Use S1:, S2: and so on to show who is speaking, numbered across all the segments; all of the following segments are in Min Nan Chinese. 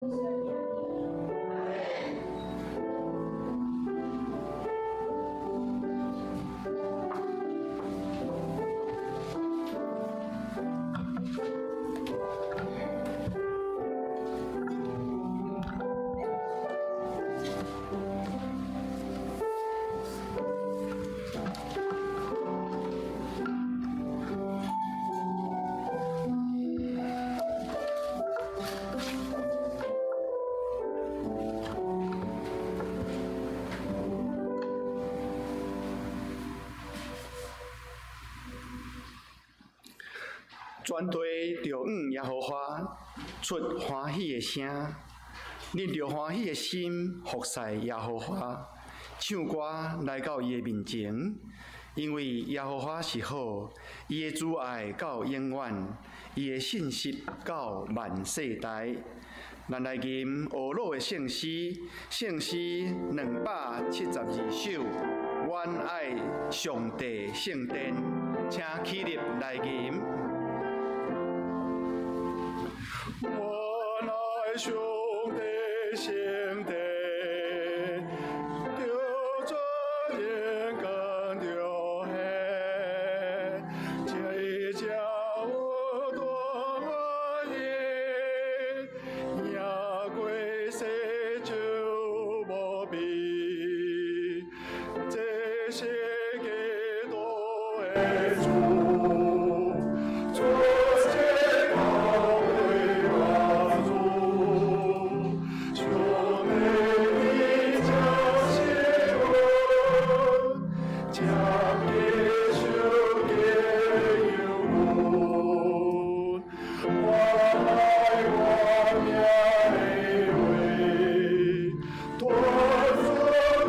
S1: 全地著向耶和华出欢喜的声，恁著欢喜的心服侍耶和华，唱歌来到伊的面前，因为耶和华是好，伊的慈爱到永远，伊的信实到万世代。咱来吟俄鲁的圣诗，圣诗272首，阮爱上帝圣殿，请起立来吟。阮爱上帝圣殿，著尊荣光著显，这才有大恩，赢过世上无比，这是基督的主，主这高贵万主，上帝的这是阮，将基受给有阮，我爱我命的话，脱出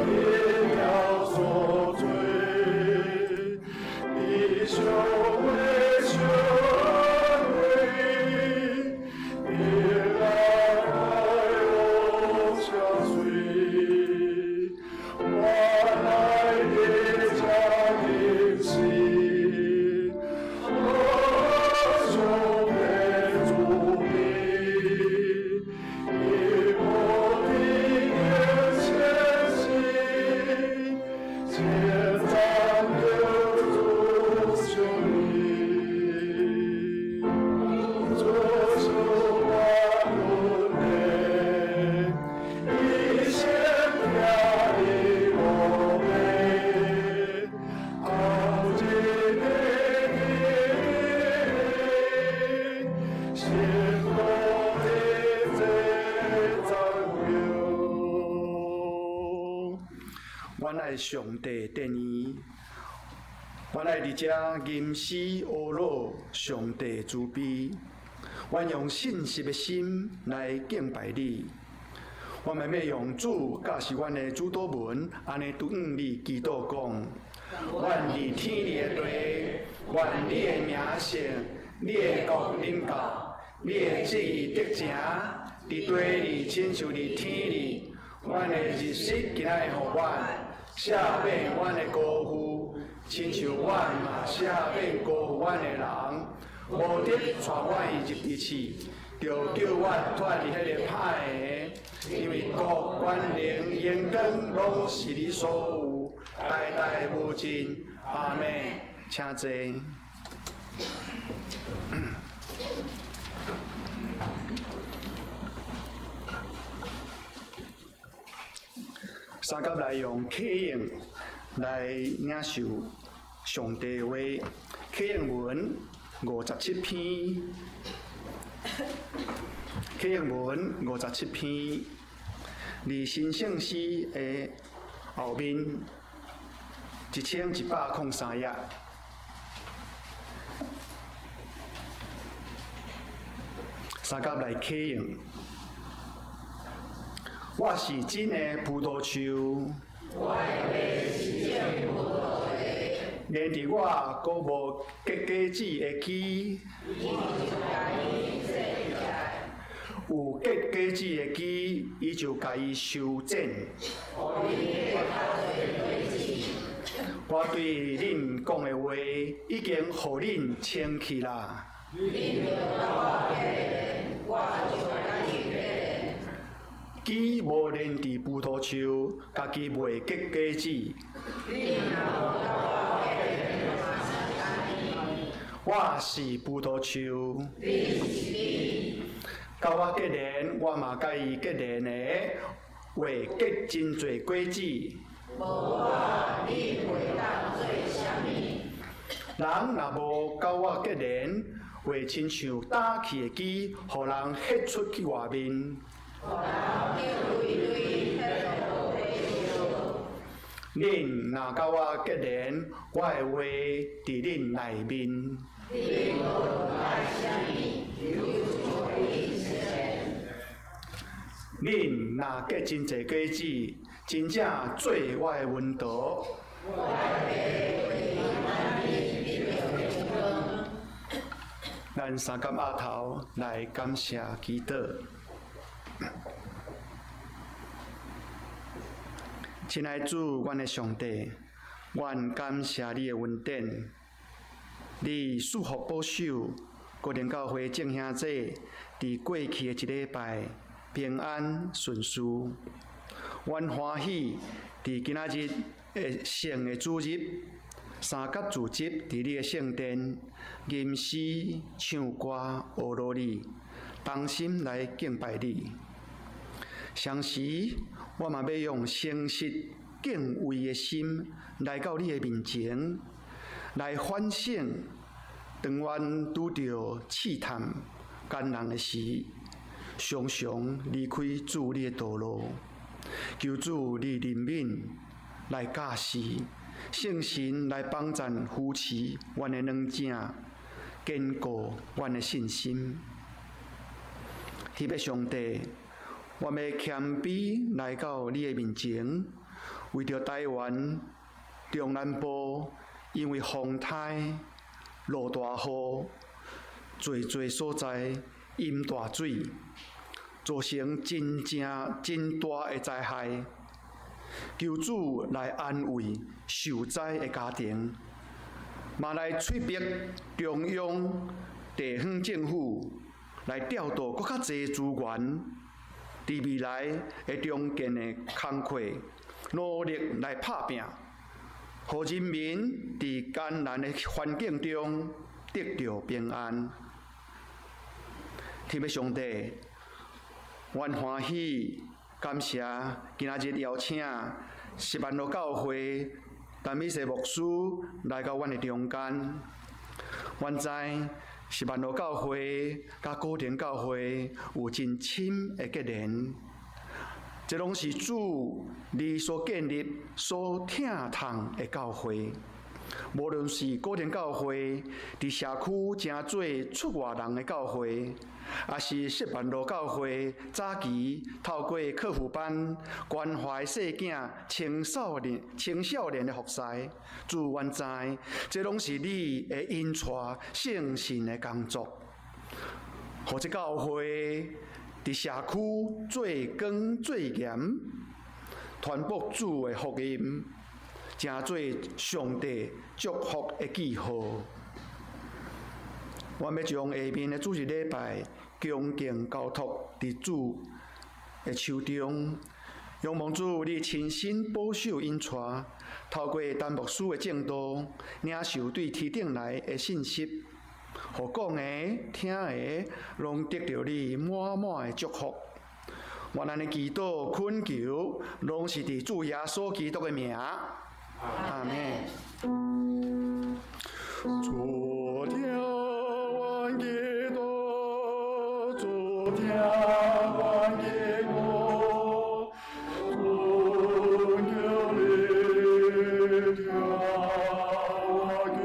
S1: 你了所罪，你上的上位，平安爱我相随，我爱你这一世，我上的主你，以我的前行，前瞻的主上你，主是我的，一生听你无背，后一个的，成功的这赞扬。阮爱上帝殿院，阮爱伫遮吟诗阿鲁上帝慈悲，阮用信实的心来敬拜你。阮嘛欲用主教示阮的主祷文，按呢拄向你祈祷讲：阮伫天里的地，愿你的名圣，你的国临到，你的旨意得成，伫地里亲像伫天里。阮的日食今仔日予阮，赦免阮的辜负，亲像阮嘛赦免辜负阮的人。无得带阮入伫试，著救阮脱离彼个歹的，因为国、权能、荣光拢是你所有，代代无尽。阿们。请坐。三甲来用启应来领受上帝话，启应文57篇，启应文57篇，伫新圣诗的后面1103页。三甲来启应。我是真的葡萄树，
S2: 我的爸是种葡萄的。
S1: 连伫我阁无结果子的枝，
S2: 伊就共伊剪起来。
S1: 有结果子的枝，伊就共伊修剪。
S2: 予伊结较济果子。
S1: 我对恁讲的话，已经予恁清气啦。
S2: 恁著共我结连，我就共恁结连。
S1: 枝無連佇葡萄樹，家己袂結果子。我是葡萄樹，佮我結連，我嘛佮伊結連的，會結真濟果子。
S2: 無我，恁袂當做啥物。
S1: 人若無佮我結連，會親像焦去的枝，予人彼出去外面。恁若佮我結連，我的話佇恁內面。恁若結真濟果子，真正做我的門徒。咱三甲額頭來感謝祈禱。親愛主，阮的上帝，阮感謝你的恩典，你賜福保守，高林教會眾兄弟佇過去的一禮拜平安順遂。阮歡喜佇今仔日的聖的主日，三甲聚集佇你的聖殿，吟詩唱歌，阿羅你，同心來敬拜你。同時，我嘛欲用誠實敬畏的心來到你的面前，來反省當阮拄著試探艱難的時，常常離開主你的道路。求主你憐憫來教示，聖神來幫贊扶持阮的軟正，堅固阮的信心。天父上帝，我欲謙卑來到你的面前，為著台灣中南部因為風颱、落大雨、濟濟所在淹大水，造成真正真大的災害。求主來安慰受災的家庭，嘛來催逼中央、地方政府來調度閣較濟資源，佇未來的重建的工課，努力來拍拚，予人民佇艱難的環境中得著平安。天父上帝，阮歡喜感謝今仔日邀請十萬路教會陳美世牧師來到阮的中間。阮知十萬路教會佮古亭教會有真深的結連，這攏是主你所建立、所疼痛的教會。無論是古亭教會佇社區成做出外人的教會，抑是十萬路教會早期透過課輔班關懷細囝青少年的服侍，主阮知，這攏是你的引帶聖神的工作，予這教會佇社區做光做鹽，傳播主的福音，成做上帝祝福的記號。我欲將下面的主日禮拜恭敬交託佇主的手中，仰望主你親身保守引帶，透過陳牧師的證道，領受對天頂來的信息，予講的、聽的，攏得著你滿滿的祝福。願咱的祈禱懇求，攏是佇主耶穌基督的名。阿們。主聽阮祈禱，主聽阮祈禱，懇求你聽我求。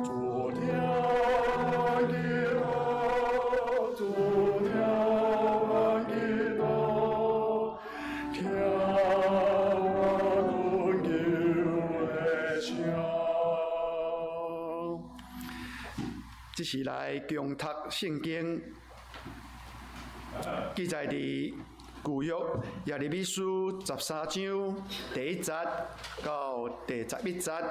S1: 主聽阮祈禱，主聽阮祈禱，聽我懇求的聲。這是來共讀聖經，記載佇舊約耶利米書13章第1節到第11節。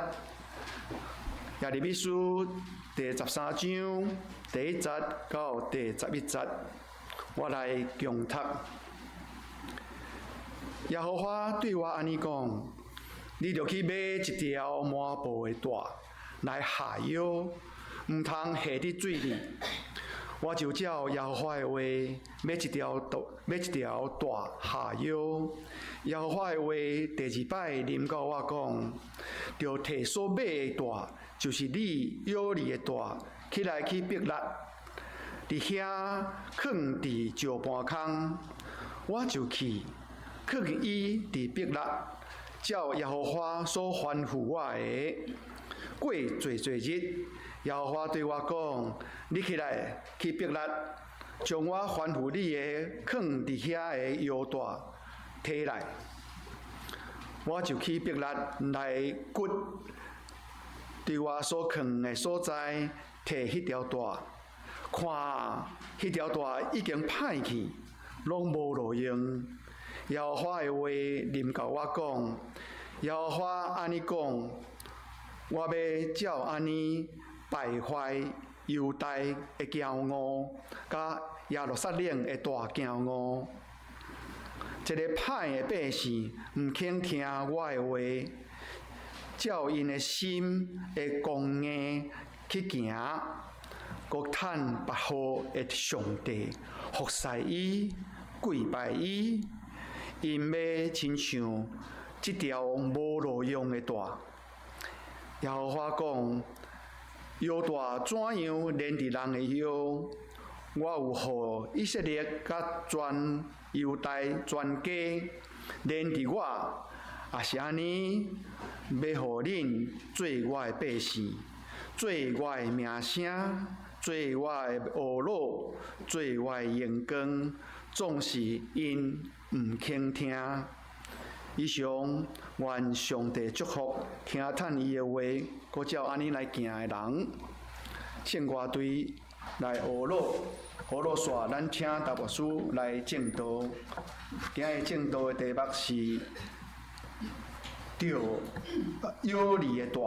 S1: 耶利米書第13章第1節到第11節，我來共讀。耶和華對我按呢講：你著去買一條麻布的帶來繫腰，毋通下佇水裡。我就照耶和華的話，買一條帶繫腰。耶和華的話第二擺臨到我講：著提所買的帶，就是你腰裡的帶，起來去伯拉，佇遐囥佇石盤空。我就去，囥伊佇伯拉，照耶和華所吩咐我的。過濟濟日，耶和華對我講：你起來去伯拉，將我吩咐你的囥佇遐的腰帶提來。我就去伯拉來骨，佇我所囥的所在提彼條帶，看彼條帶已經歹去，攏無路用。耶和華的話臨到我講：耶和華按呢講，我欲照按呢敗壞猶大的驕傲，佮耶路撒冷的大驕傲。這个歹的百姓毋肯聽我的話，照𪜶的心的剛硬去行，閣趁別號的上帝服侍伊、跪拜伊，𪜶欲親像這條無路用的帶。耶和華講：腰帶怎樣連佇人的腰，我有予以色列佮全猶大全家連佇我，也是按呢，欲予恁做我的百姓，做我的名聲，做我的呵咾，做我的榮光，總是𪜶毋肯聽。以上，願上帝祝福聽趁伊的話，閣照按呢來行的人。聖歌隊來呵咾，呵咾煞，咱請陳牧師來證道。今日證道的題目是著腰裡的帶。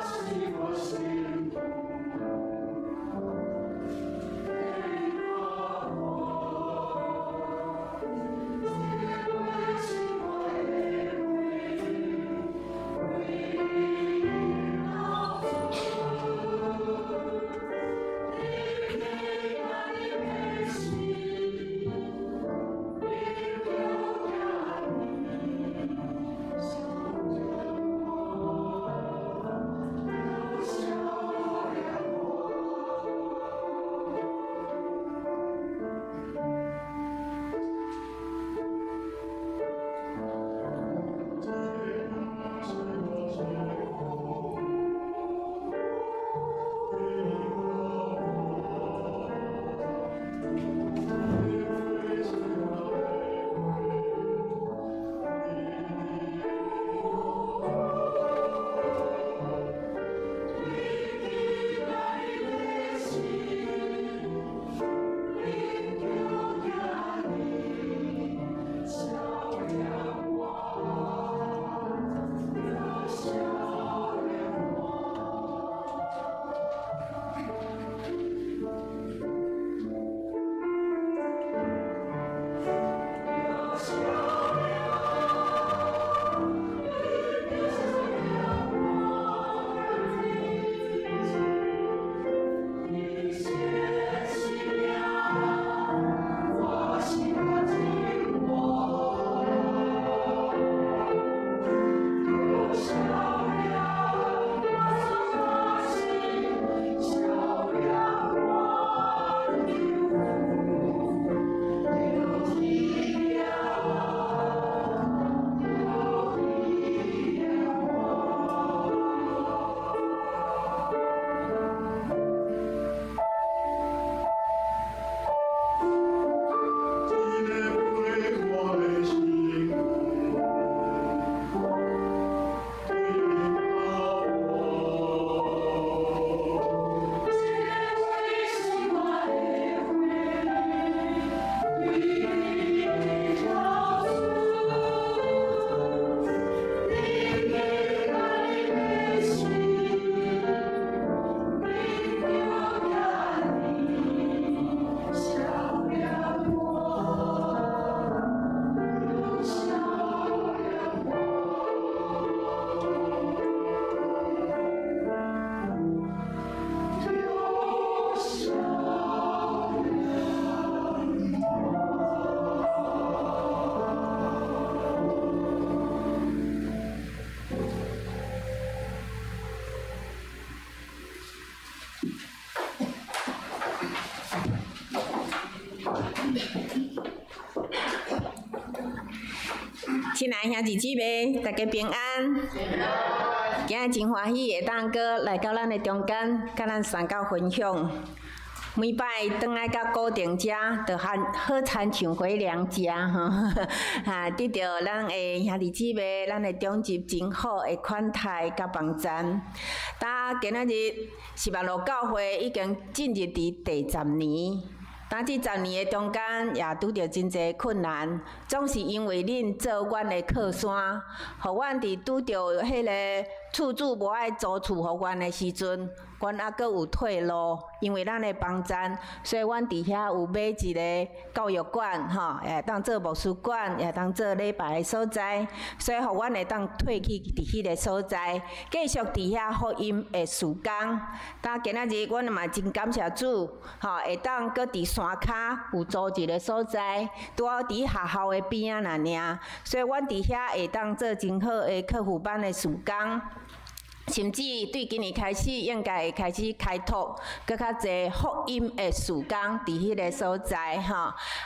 S2: 是我心。親愛兄弟姊妹，大家平安。今日真歡喜會當閣來到咱的中間，佮咱相佮分享。每擺轉來到古亭遮，就好好親像回娘家吼，哈，得著咱的兄弟姊妹、咱的長執真好的款待佮幫贊。呾今仔日是萬路教會已經進入佇第十年。當這十年的中間，也拄著真濟困難，總是因為恁做阮的靠山，予阮佇拄著彼个厝主無愛租厝予阮的時陣，阮猶閣有退路，因為咱的幫贊，所以阮佇遐有買一个教育館，吼，會當做牧師館，會當做禮拜的所在，所以予阮會當退去佇彼个所在，繼續佇遐福音的事工。當今仔日，阮嘛真感謝主，吼，會當閣佇山跤有租一个所在，拄好佇學校的邊仔爾爾，所以阮佇遐會當做真好的課輔班的事工。甚至對今年開始，應該會開始開拓閣較濟福音的事工佇彼个所在，吼，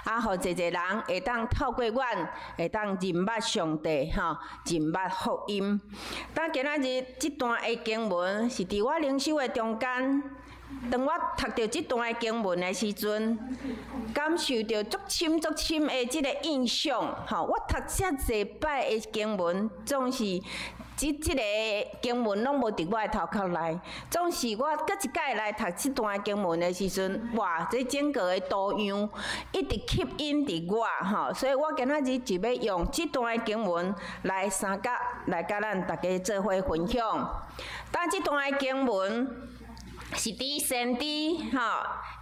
S2: 啊，予濟濟人會當透過阮，會當認捌上帝，吼，認捌福音。當今仔日這段的經文是佇我靈修的中間，當我讀著這段的經文的時陣，感受著足深足深的這個印象，吼，我讀遮濟擺的經文，總是這個經文攏無佇我的頭殼內，總是我閣一擺來讀這段經文的時陣，哇！這整個的圖樣一直吸引佇我，吼，所以我今仔日就欲用這段的經文來相佮來佮咱大家做伙分享。當這段的經文是佇先知吼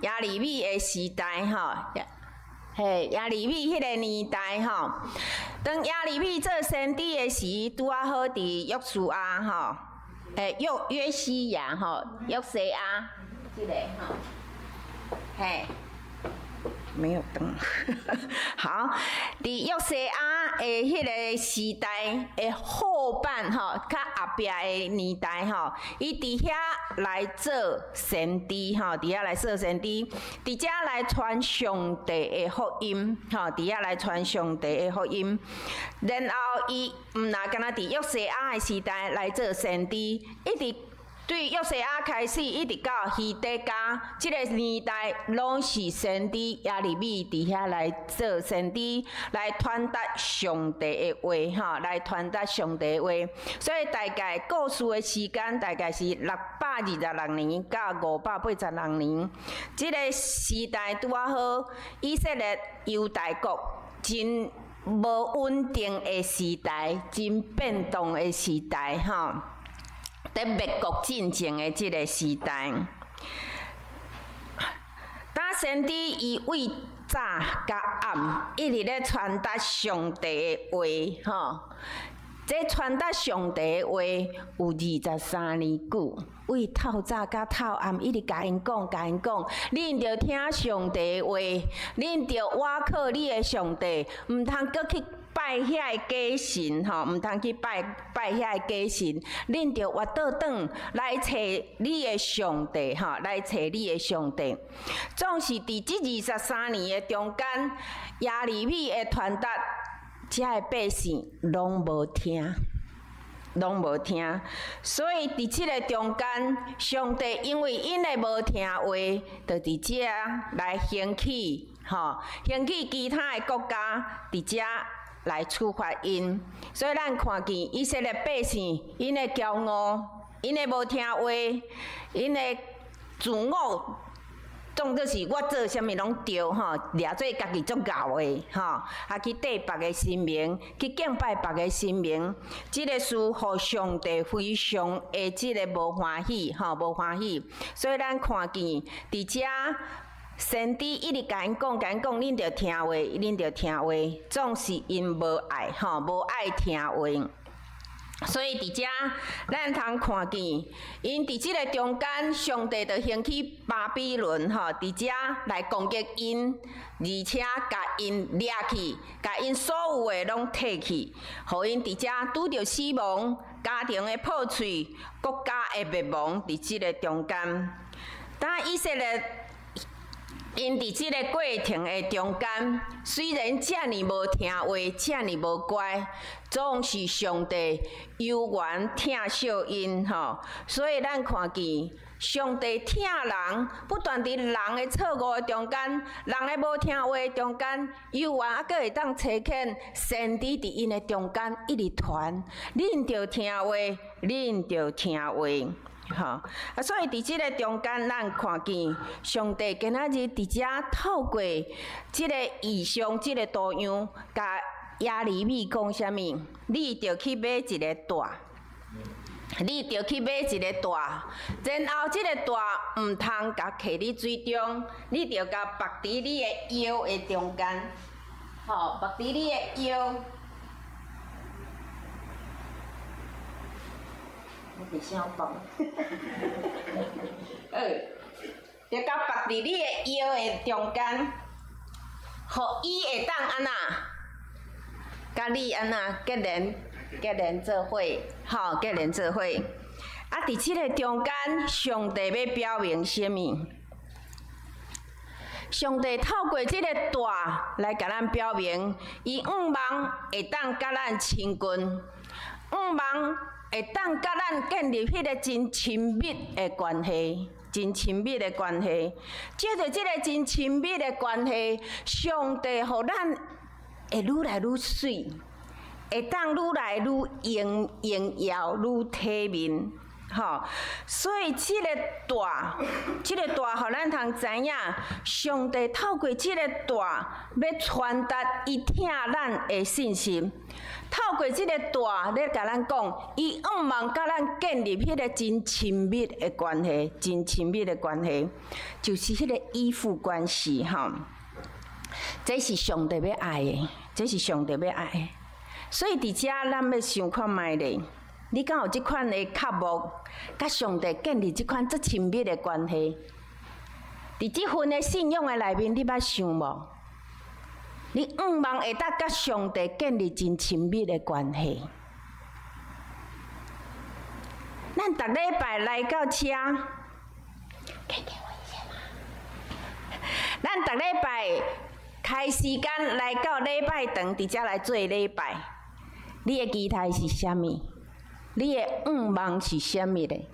S2: 耶利米的時代吼。嘿，耶利米彼個年代吼，當耶利米做先知的時，拄仔好佇約書亞吼，約約西亞吼，約西亞，這个吼，嘿，沒有燈，好，佇約西亞的彼个時代的後半吼，較後壁的年代吼，伊佇遐來做先知吼，佇遐來做先知，佇遮來傳上帝的福音吼，佇遐來傳上帝的福音。然後伊毋若干焦佇約西亞的時代來做先知，一直對約西亞開始，一直到希底家這个年代，攏是先知耶利米佇遐來做先知，來傳達上帝的話，吼，來傳達上帝的話。所以大概故事的時間大概是626年到586年，這个時代拄仔好，以色列猶大國真無穩定的時代，真變動的時代，吼。佇滅國進前的這个時代，當先知伊對早佮暗一直咧傳達上帝的話，吼。這傳達上帝的話有23年久，對透早佮透暗一直共𪜶講，共𪜶講，恁著聽上帝的話，恁著倚靠你的上帝，毋通閣去拜遐个假神吼，毋通去拜拜遐個假神，恁著倚倒轉來揣你的上帝吼，來揣你的上帝。總是佇這23年的中間，耶利米的傳達，遮个百姓攏無聽，攏無聽。所以佇這个中間，上帝因為𪜶的無聽話，就佇遮來興起吼，興起其他的國家佇遮來處罰𪜶，所以咱看見以色列百姓，𪜶的驕傲，𪜶的無聽話，𪜶的自我，當做是我做啥物攏對吼，掠做家己足𠢕的吼，啊去綴別个神明，去敬拜別个神明，這个事予上帝非常的這个無歡喜吼，無歡喜。所以咱看見佇遮。先知一直共𪜶講，共𪜶講，恁著聽話，恁著聽話，總是𪜶無愛吼，無愛聽話。所以佇遮，咱通看見，𪜶佇這个中間，上帝就興起巴比倫吼，佇遮來攻擊𪜶，而且共𪜶掠去，共𪜶所有的攏提去，予𪜶佇遮拄著死亡、家庭的破碎、國家的滅亡，佇這个中間。當以色列 𪜶佇這个過程的中間，雖然遮爾無聽話，遮爾無乖，總是上帝猶原疼惜𪜶吼。所以咱看見上帝疼人，不斷佇人的錯誤的中間，人的無聽話的中間，猶原猶閣會當差遣先知佇𪜶的中間一直傳，恁著聽話，恁著聽話。吼啊！所以佇這个中間，咱看見上帝今仔日佇遮透過這个異象、這个圖樣，共耶利米講啥物？你著去買一个帶，你著去買一个帶，然後這个帶毋通共囥佇水中，你著共縛佇你的腰的中間，吼，縛佇你的腰。我袂曉講，著共縛佇你的腰的中間，予伊會當按怎，佮你按怎結連結連做伙，吼，結連做伙。啊，佇這个中間，上帝欲表明啥物？上帝透過這个帶來共咱表明，伊向望會當佮咱親近，向望會當佮咱建立彼个真親密的關係，真親密的關係。藉著這個真親密的關係，上帝予咱會愈來愈媠，會當愈來愈榮榮耀、愈體面，吼。所以這个帶，這个帶，予咱通知影，上帝透過這个帶，欲傳達伊疼咱的信息。透過這个帶咧，共咱講，伊向望佮咱建立彼个真親密的關係，真親密的關係，就是彼个依附關係，吼。這是上帝欲愛的，這是上帝欲愛的。所以佇遮，咱欲想看覓咧？你敢有這款的渴慕，佮上帝建立這款足親密的關係？佇這份的信仰的內面，你捌想無？你向望會當佮上帝建立真親密的關係。咱逐禮拜來到遮，可以給我一些嗎？咱逐禮拜開時間來到禮拜堂，佇遮來做禮拜。你的期待是啥物？你的向望是啥物咧？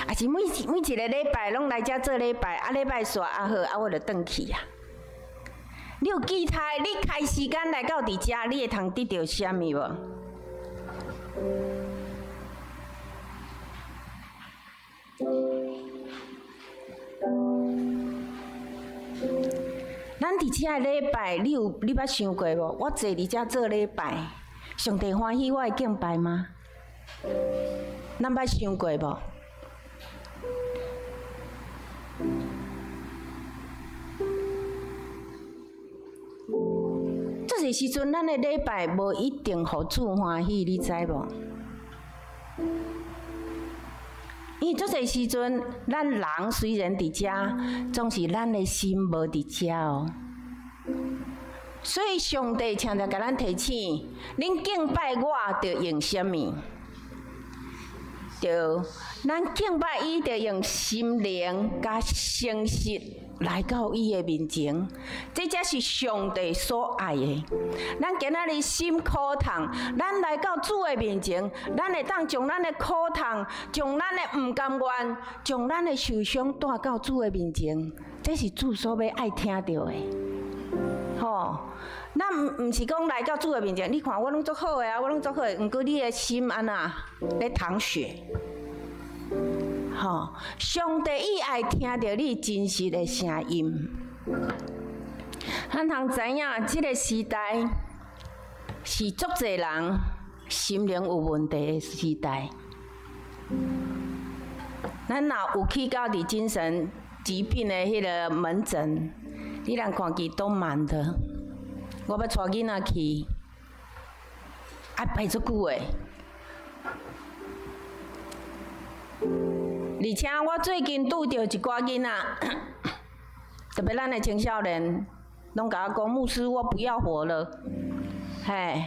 S2: 抑是每每一个禮拜攏來遮做禮拜，啊禮拜煞啊好，啊我就轉去啊。你有期待？你開時間來到佇遮，你會通得著啥物無？咱佇遮的禮拜，你有你捌想過無？我坐佇遮做禮拜，上帝歡喜我的敬拜嗎？咱捌想過無？足濟時陣，咱的禮拜無一定予主歡喜，你知無？因為足濟時陣，咱人雖然佇遮，總是咱的心無佇遮哦。所以上帝常常共咱提醒：恁敬拜我，著用啥物？著咱敬拜伊，著用心靈佮誠實來到伊的面前，這才是上帝所愛的。咱今仔日心苦痛，咱來到主的面前，咱會當將咱的苦痛、將咱的毋甘願、將咱的受傷帶到主的面前，這是主所欲愛聽著的。吼，咱毋是講來到主的面前，你看我攏足好的啊，我攏足好的，毋過你的心按怎咧淌血？吼，上帝伊愛聽著你真實的聲音。咱通知影，這个時代是足濟人心靈有問題的時代。咱若有去到佇精神疾病的彼个門診，你若看見都滿的。我欲帶囡仔去，愛排足久的。而且我最近拄著一寡囡仔，特別咱的青少年，攏共我講，牧師，我不要活了。嘿，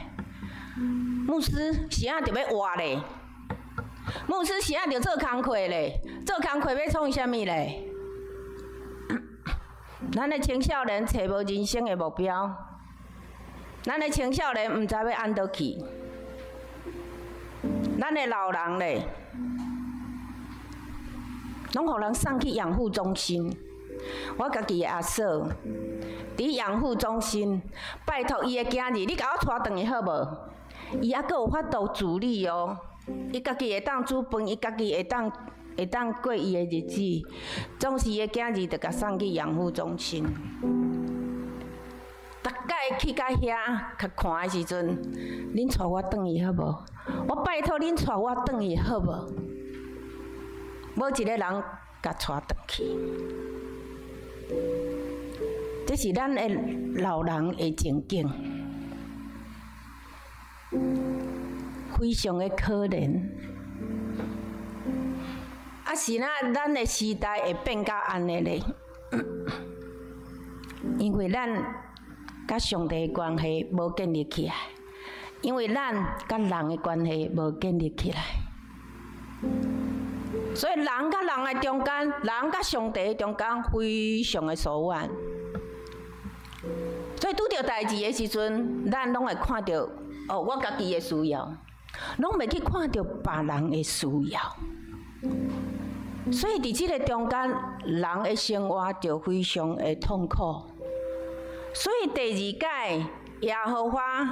S2: 牧師是按著欲活咧？牧師是按著做工課咧？做工課欲創啥物咧？咱的青少年揣無人生的目標，咱的青少年毋知欲按佗去，咱的老人咧，攏予人送去養護中心。我家己的阿嫂，佇養護中心，拜託伊的囝兒，你共我帶轉去好無？伊猶閣有法度自理哦，伊家己會當煮飯，伊家己會當過伊的日子。總是伊的囝兒就共送去養護中心。逐擺去到遐較看的時陣，恁帶我轉去好無？我拜託恁帶我轉去好無？無一个人共帶轉去。這是咱的老人的情景，非常的可憐。啊，是哪咱的時代會變到按呢咧？因為咱佮上帝的關係無建立起來，因為咱佮人的關係無建立起來，所以人佮人的中間，人佮上帝的中間非常的疏遠。所以拄著代誌的時陣，咱攏會看著哦，我家己的需要，攏袂去看著別人的需要。所以佇這个中間，人的生活就非常的痛苦。所以第二擺耶和華，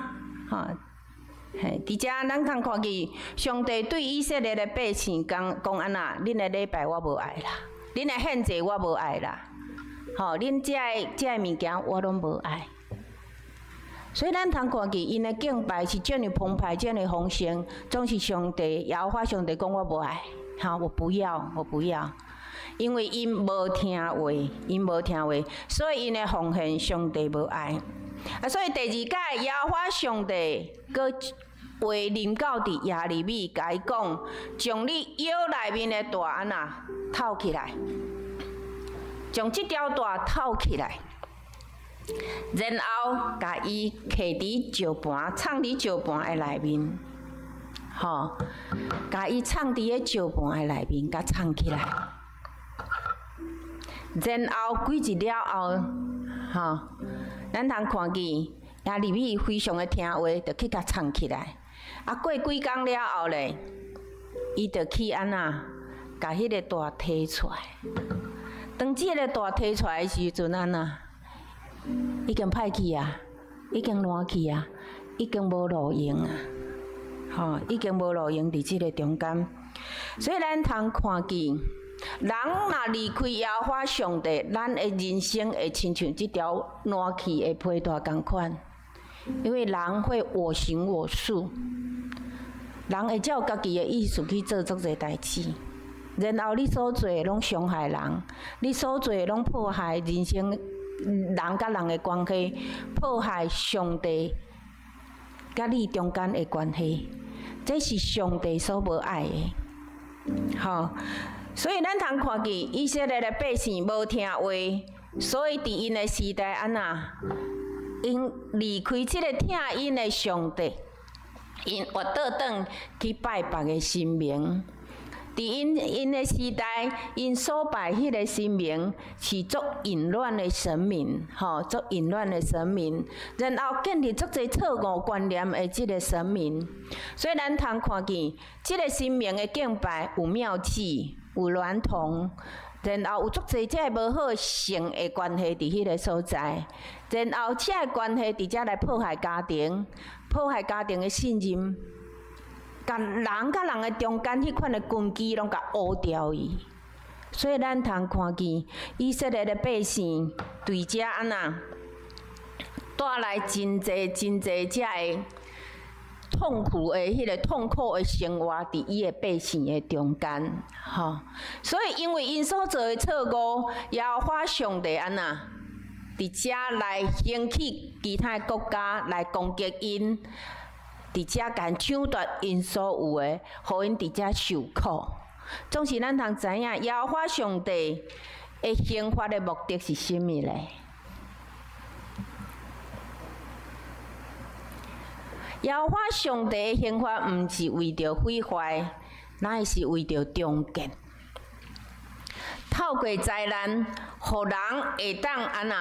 S2: 吼，嘿，佇遮咱通看見上帝對以色列的百姓講講按怎？恁的禮拜我無愛啦，恁的獻祭我無愛啦，吼，恁這个這个物件我攏無愛。所以咱通看見𪜶的敬拜是遮爾澎湃，遮爾豐盛，總是上帝耶和華上帝講我無愛，吼，我不要，我不要。因為𪜶無聽話，𪜶無聽話，所以𪜶的奉獻上帝無愛。啊，所以第二擺耶和華上帝閣話臨到佇耶利米，共伊講，將你腰內面的帶按怎透起來，將這條帶透起來，然後共伊徛佇石盤，藏佇石盤的內面，吼，共伊藏佇个石盤的內面，共藏起來。然後幾日了後，吼，咱通看見耶利米非常的聽話，就去共藏起來。啊，過幾工了後咧，伊就去按怎，共彼个帶提出來。當這个帶提出來的時陣，按怎？已經歹去啊，已經爛去啊，已經無路用啊，吼，已經無路用佇這个中間。所以咱通看見，人若離開耶和華上帝，咱的人生會親像這條爛去的皮帶仝款，因為人會我行我素，人會照家己的意思去做足濟代誌，然後你所做的攏傷害人，你所做的攏破壞人生，人佮人的關係，破壞上帝佮你中間的關係，這是上帝所無愛的，吼。所以咱通看見以色列的百姓無聽話，所以佇𪜶的時代按怎？𪜶離開這个疼𪜶的上帝，𪜶越倒轉去拜別个神明。佇𪜶的時代，𪜶所拜彼个神明是足淫亂的神明，吼，足淫亂的神明，然後建立足濟錯誤觀念的這个神明。所以咱通看見這个神明的敬拜有廟妓，有孌童，然後有足濟這个無好性的關係佇彼个所在，然後這个關係佇遮來破壞家庭，破壞家庭的信任，共人佮人的中間彼款的根基攏共烏掉去。所以咱通看見以色列的百姓對遮按怎帶來真濟真濟這个痛苦的彼个痛苦的生活，佇伊的百姓的中間，吼。所以因為𪜶所做的錯誤，耶和華上帝按怎佇遮來興起其他的國家來攻擊𪜶，佇遮共搶奪𪜶所有的，予𪜶佇遮受苦。總是咱通知影，耶和華上帝的刑罰的目的是啥物咧？耶和華上帝的刑罰毋是為著毀壞，乃是為著重建。頭透過災難，予人會當按怎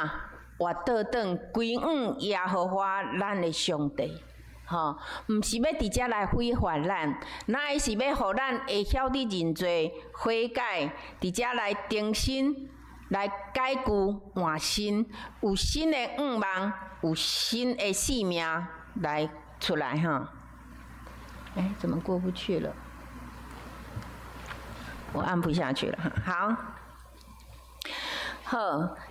S2: 活倒轉歸向耶和華咱的上帝。吼，毋是欲佇遮來毀壞咱，乃是欲予咱會曉得認罪悔改，佇遮來重新來改舊換新，有新的願望，有新的生命來出來吼。欸，怎麼過不去了？我按不下去了。好，好，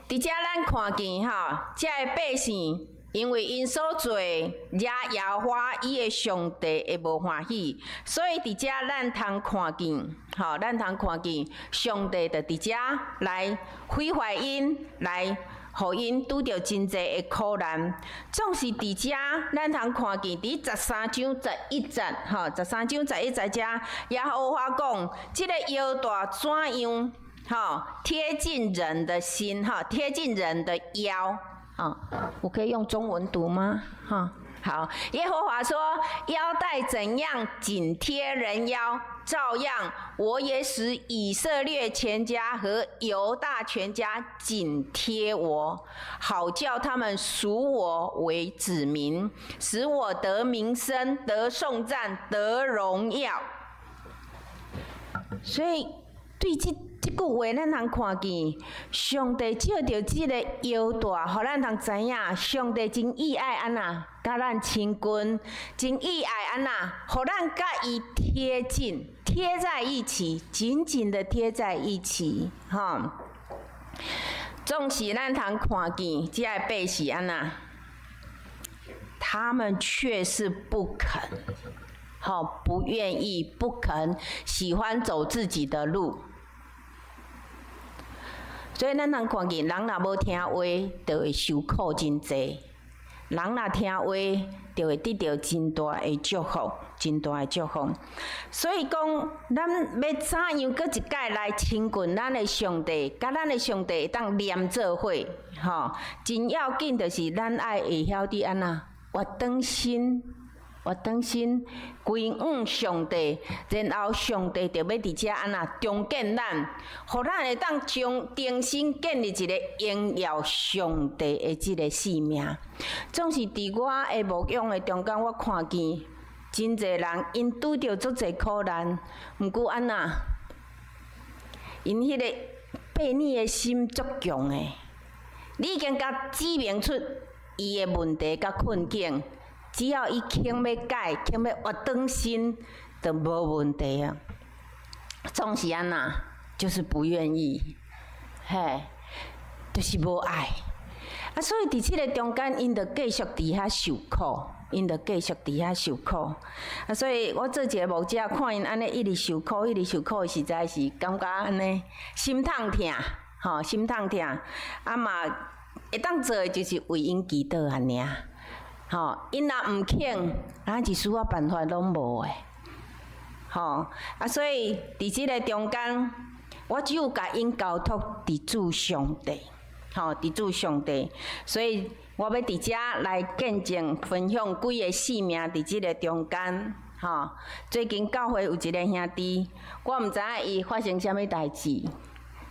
S2: 佇遮咱看見吼，這个百姓因為𪜶所做惹耶和華伊的上帝會無歡喜，所以佇遮咱通看見，吼，咱通看見上帝就佇遮來毀壞𪜶，來予𪜶拄著真濟的苦難。總是佇遮，咱通看見佇13章11節，吼，十三章十一節遮，耶和華講，這个腰帶怎樣，吼，貼近人的心，吼，貼近人的腰。啊，我可以用中文讀嗎？哈，好。耶和華說：腰帶怎樣緊貼人腰，照樣我也使以色列全家和猶大全家緊貼我，好叫他們屬我為子民，使我得名聲、得頌讚、得榮耀。所以對這這句話，咱通看見上帝藉著這個腰帶，予咱通知影，上帝真意愛按怎，佮咱親近，真意愛按怎，予咱佮伊貼近，貼在一起，緊緊的貼在一起，吼。總是咱通看見這个百姓按怎，他們卻是不肯，吼，不願意，不肯，喜歡走自己的路。所以咱通看見，人若無聽話，就會受苦真濟；人若聽話，就會得著真大的祝福，真大的祝福。所以講，咱欲怎樣閣一擺來親近咱的上帝，佮咱的上帝會當連做伙，吼，真要緊就是咱愛會曉得按怎活轉身。活轉身歸向上帝，然後上帝就欲佇遮按怎重建咱，予咱會當將重新建立一个榮耀上帝的這个生命。總是佇我的牧養的中間，我看見真濟人𪜶拄著足濟苦難，毋過按怎，𪜶彼个悖逆的心足強的，你已經共指明出伊的問題佮困境。只要伊肯欲改，肯欲活轉身，就無問題啊。總是按怎，就是不願意，嘿，就是無愛。啊，所以佇這个中間，𪜶就繼續佇遐受苦，𪜶就繼續佇遐受苦。啊，所以我做一个牧者，看𪜶按呢一直受苦，一直受苦，實在是感覺按呢心痛疼，吼，心痛疼。啊嘛，會當做的就是為𪜶祈禱按呢。吼，𪜶若毋肯，咱一絲仔辦法攏無的。吼，啊，所以佇這个中間，我只有共𪜶交託佇主上帝，吼，佇主上帝。所以我欲佇遮來見證分享幾个生命佇這个中間，吼。最近教會有一个兄弟，我毋知影伊發生啥物代誌，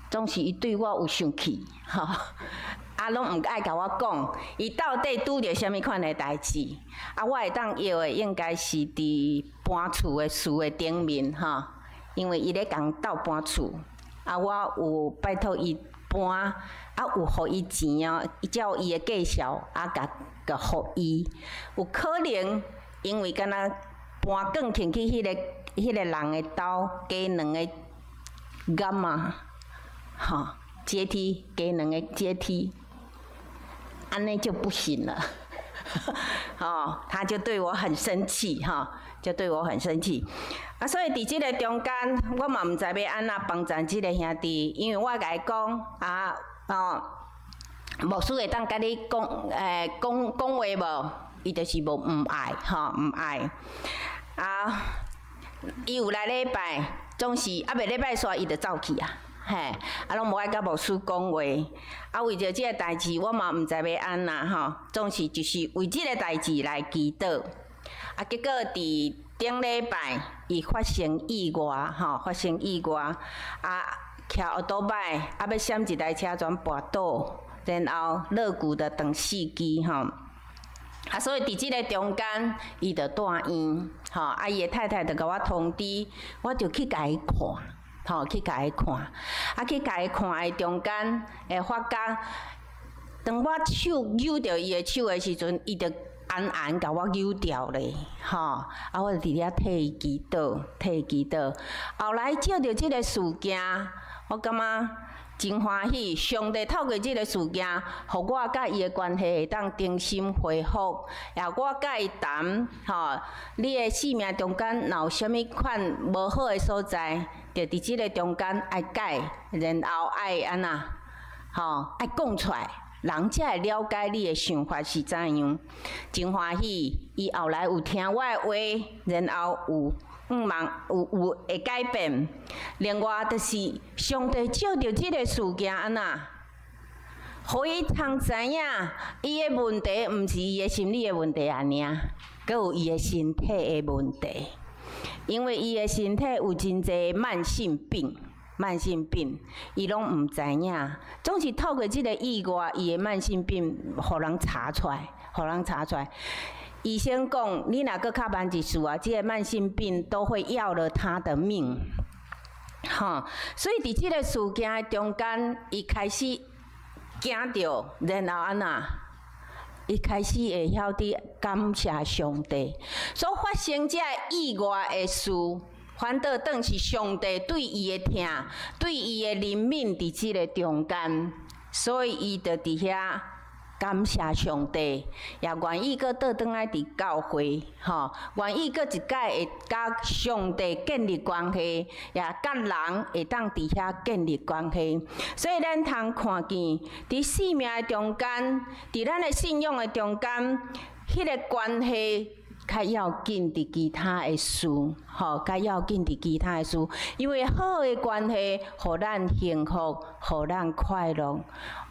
S2: 總是伊對我有生氣，吼。啊，攏毋愛共我講，伊到底拄著啥物款的代誌？啊，我會當約的應該是佇搬厝的事的頂面吼，因為伊咧共鬥搬厝，啊，我有拜託伊搬，啊，有予伊錢哦，照伊的介紹，啊，共共予伊，有可能因為敢若搬鋼琴去彼个人的兜，加兩个桿仔，吼，階梯加兩个階梯。按呢就不行了，哦，他就對我很生氣，哈，就對我很生氣。啊，所以佇這个中間，我嘛毋知欲按怎幫助這个兄弟，因為我共伊講啊，哦，牧師會當共你講，講講話無？伊就是無毋愛，吼，毋愛。啊，伊有來禮拜，總是猶未禮拜煞，伊就走去啊。嘿，啊，攏無愛佮牧師講話，啊，為著這个代誌，我嘛毋知欲按怎吼，總是就是為這个代誌來祈禱。啊，結果佇頂禮拜，伊發生意外，吼，發生意外，啊，騎歐多擺，啊欲閃一台車全跋倒，然後肋骨的斷四支吼。啊，所以佇這个中間，伊就住院，吼，啊，伊的太太就共我通知，我就去共伊看，吼，去共伊看，啊，去共伊看的中間，會發覺，當我手搝著伊的手的時陣，伊就絚絚共我搝牢咧，吼，啊，我就佇遐替伊祈禱，替伊祈禱。後來藉著這个事件，我感覺真歡喜，上帝透過這个事件，予我佮伊的關係會當重新恢復，也我佮伊談，吼，你的生命中間若有啥物款無好的所在，就佇這个中間愛改，然後愛按怎，吼，愛講出來，人才會了解你的想法是怎樣。真歡喜，伊後來有聽我的話，然後有向望有會改變。另外，就是上帝藉著這個事件按怎，予伊通知影，伊的問題毋是伊的心理的問題爾，閣有伊的身體的問題。因為伊的身體有真濟慢性病，慢性病，伊攏毋知影，總是透過這个意外，伊的慢性病予人查出來，予人查出來。醫生講，你若閣較慢一絲啊，這个慢性病都會要了他的命。吼，所以佇這个事件的中間，伊開始驚著，然後按怎？伊開始會曉得感謝上帝。所發生這个意外的事，反倒當是上帝對伊的疼，對伊的憐憫佇這个中間，所以伊就佇遐感謝上帝，也願意閣倒轉來佇教會，吼，願意閣一擺會佮上帝建立關係，也佮人會當佇遐建立關係。所以咱通看見，佇生命的中間，佇咱的信仰的中間，彼个關係較要緊佇其他的事，吼，較要緊佇其他的事，因為好的關係，予咱幸福，予咱快樂；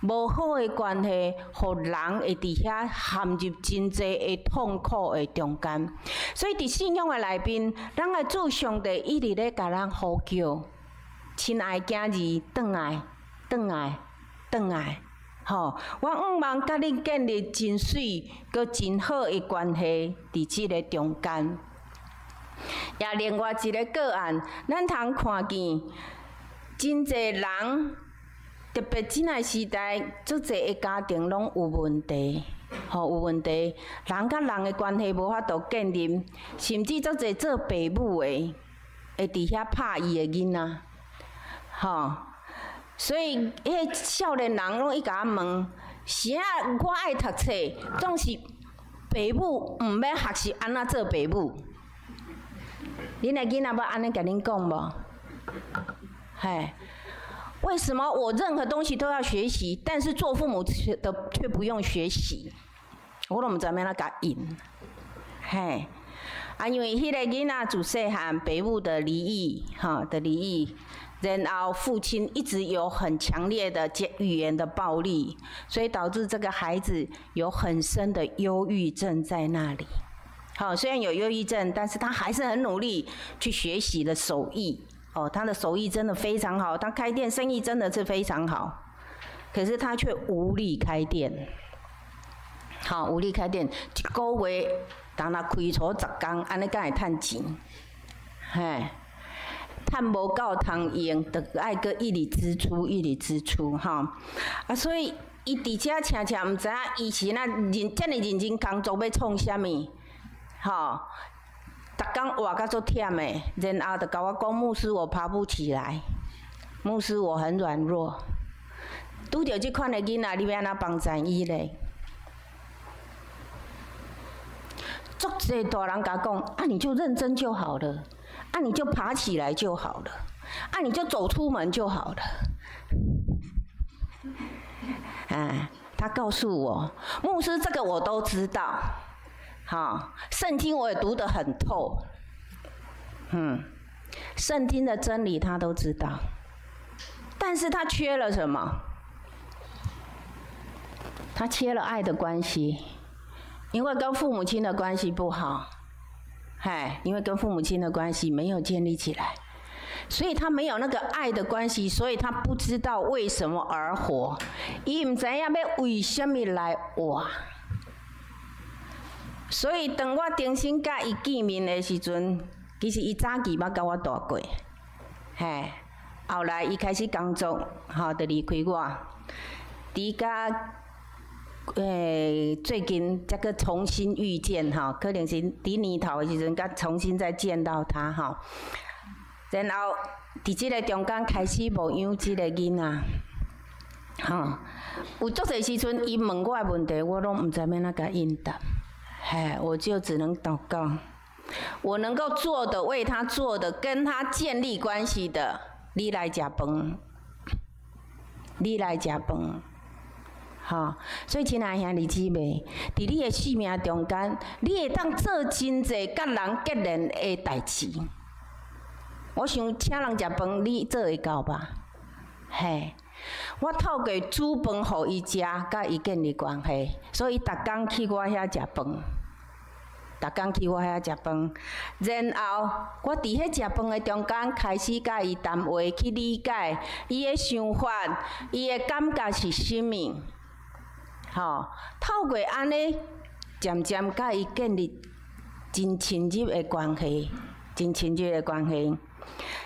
S2: 無好的關係，予人會佇遐陷入真濟的痛苦的中間。所以佇信仰的內面，咱的主上帝一直咧共咱呼叫，親愛的囝兒，轉來，轉來，轉來。吼，我向望佮恁建立真媠、閣真好的關係，佇這个中間。也另外一个個案，咱通看見真濟人，特別這个時代，足濟的家庭攏有問題，吼，有問題，人佮人的關係無法度建立，甚至足濟做爸母的，會佇遐拍伊的囡仔，吼。所以，彼个少年人攏一共我問，啥我愛讀冊，總是爸母毋欲學習按怎做爸母。恁的囡仔捌按呢共恁講無？嘿，為什麼我任何東西都要學習，但是做父母的卻不用學習？我攏毋知欲按怎共應。嘿，啊，因為彼个囡仔自細漢爸母的離異，哈的離異。然後父親一直有很強烈的語言的暴力，所以導致這個孩子有很深的憂鬱症在那裡。好，雖然有憂鬱症，但是他還是很努力去學習的手藝。哦，他的手藝真的非常好，他開店生意真的是非常好。可是他卻無力開店。好，無力開店，一個月當他開厝10工，按呢敢會趁錢？嘿。趁無夠通用，就愛閣一直支出，一直支出，吼。啊，所以伊佇遮晟晟毋知影，伊是若認遮爾認真工作欲創啥物，吼。逐工活甲足忝的，然後就共我講，牧師我爬不起來，牧師我很軟弱。拄著這款的囡仔，你欲按怎幫助伊咧？足濟大人共講，啊，你就認真就好了。啊，你就爬起來就好了，啊，你就走出門就好了。哎，他告訴我，牧師這個我都知道，哈，聖經我也讀得很透，嗯，聖經的真理他都知道，但是他缺了什麼？他缺了愛的關係，因為跟父母親的關係不好。哎，因為跟父母親的關係沒有建立起來，所以他沒有那個愛的關係，所以他不知道為什麼而活，伊毋知影欲為啥物來活。所以當我重新佮伊見面的時陣，其實伊早期捌佮我蹛過，嘿，後來伊開始工作，吼，就離開我。佇甲最近才閣重新遇見，吼，可能是佇年頭的時陣，閣重新再見到他，吼。然後佇這个中間開始牧養這個囡仔，吼，有足濟時陣伊問我的問題，我攏毋知欲按怎共應答，嘿，我就只能禱告。我能夠做的，為他做的，跟他建立關係的，你來食飯，你來食飯，吼。所以親愛兄弟姊妹，佇你的生命中間，你會當做真濟佮人結連的代誌。我想請人食飯，你做會到吧？嘿，我透過煮飯予伊食，佮伊建立關係，所以逐工去我遐食飯，逐工去我遐食飯。然後我佇彼食飯的中間，開始佮伊談話，去理解伊的想法，伊的感覺是啥物。吼，透過按呢，漸漸佮伊建立真親密的關係，真親密的關係。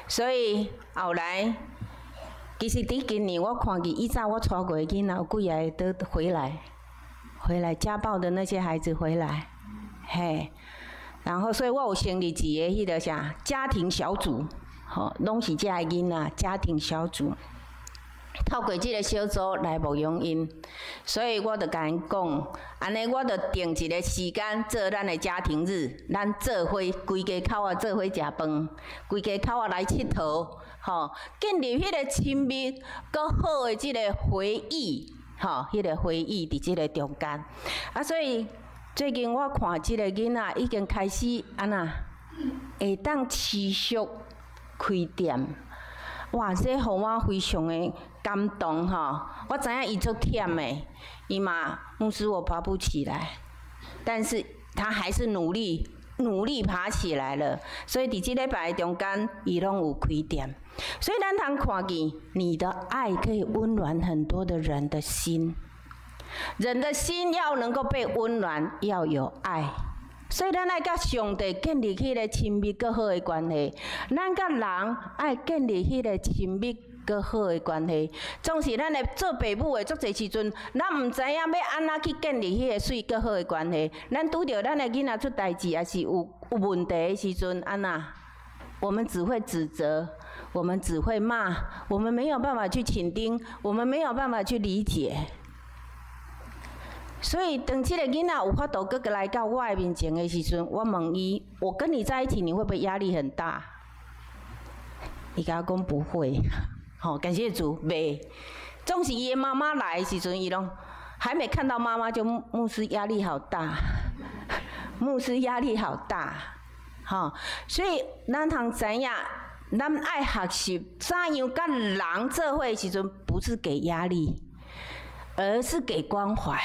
S2: 所以後來，其實佇今年我看見以早我帶過的囡仔有幾个都回來，回來家暴的那些孩子回來，嘿，然後所以我有成立一個彼个啥家庭小組，吼，攏是這个囡仔家庭小組，透過這个小組來牧養𪜶，所以我就共𪜶講，按呢我就定一个時間做咱的家庭日，咱做伙規家口仔做伙食飯，規家口仔來𨑨迌，吼，建立彼个親密、閣好的這个回憶，吼，彼个回憶佇這个中間。啊，所以最近我看這个囡仔已經開始按怎，會當持續開店，哇，這予我非常的感動吼！我知影伊足忝的，伊嘛牧師我爬不起來，但是他還是努力努力爬起來了。所以佇這禮拜中間，伊攏有開店。所以咱通看見，你的愛可以溫暖很多的人的心。人的心要能夠被溫暖，要有愛。所以咱愛佮上帝建立彼個親密閣好的關係，咱佮人愛建立彼個親密閣好的關係。總是咱來做爸母的，足濟時陣，咱毋知影欲按怎去建立彼個媠閣好的關係。咱拄著咱的囡仔出代誌，抑是有問題的時陣，按怎？我們只會指責，我們只會罵，我們沒有辦法去傾聽，我們沒有辦法去理解。所以，當這个囡仔有法度閣來到我的面前的時陣，我問伊：我跟你在一起，你會不會壓力很大？伊共我講不會。吼，感謝主，袂。總是伊的媽媽來的時陣，伊攏還沒看到媽媽就牧師壓力好大，牧師壓力好大。吼，所以咱通知影，咱愛學習怎樣佮人做伙的時陣，不是給壓力，而是給關懷。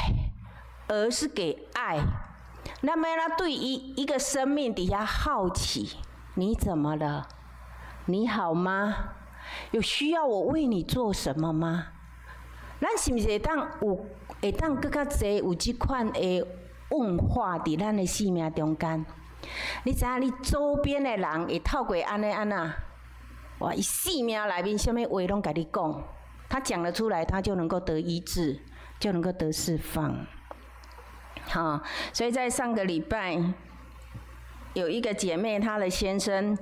S2: 而是給愛，那麼他對一個生命底下好奇，你怎麼了？你好嗎？有需要我為你做什麼嗎？咱是毋是會當有會當閣較濟有這款的問話佇咱的生命中間？你知影你周邊的人會透過按呢按怎？哇，伊生命內面啥物話攏共你講，他講得出來，他就能夠得醫治，就能夠得釋放。好，所以在上個禮拜，有一個姐妹，她的先生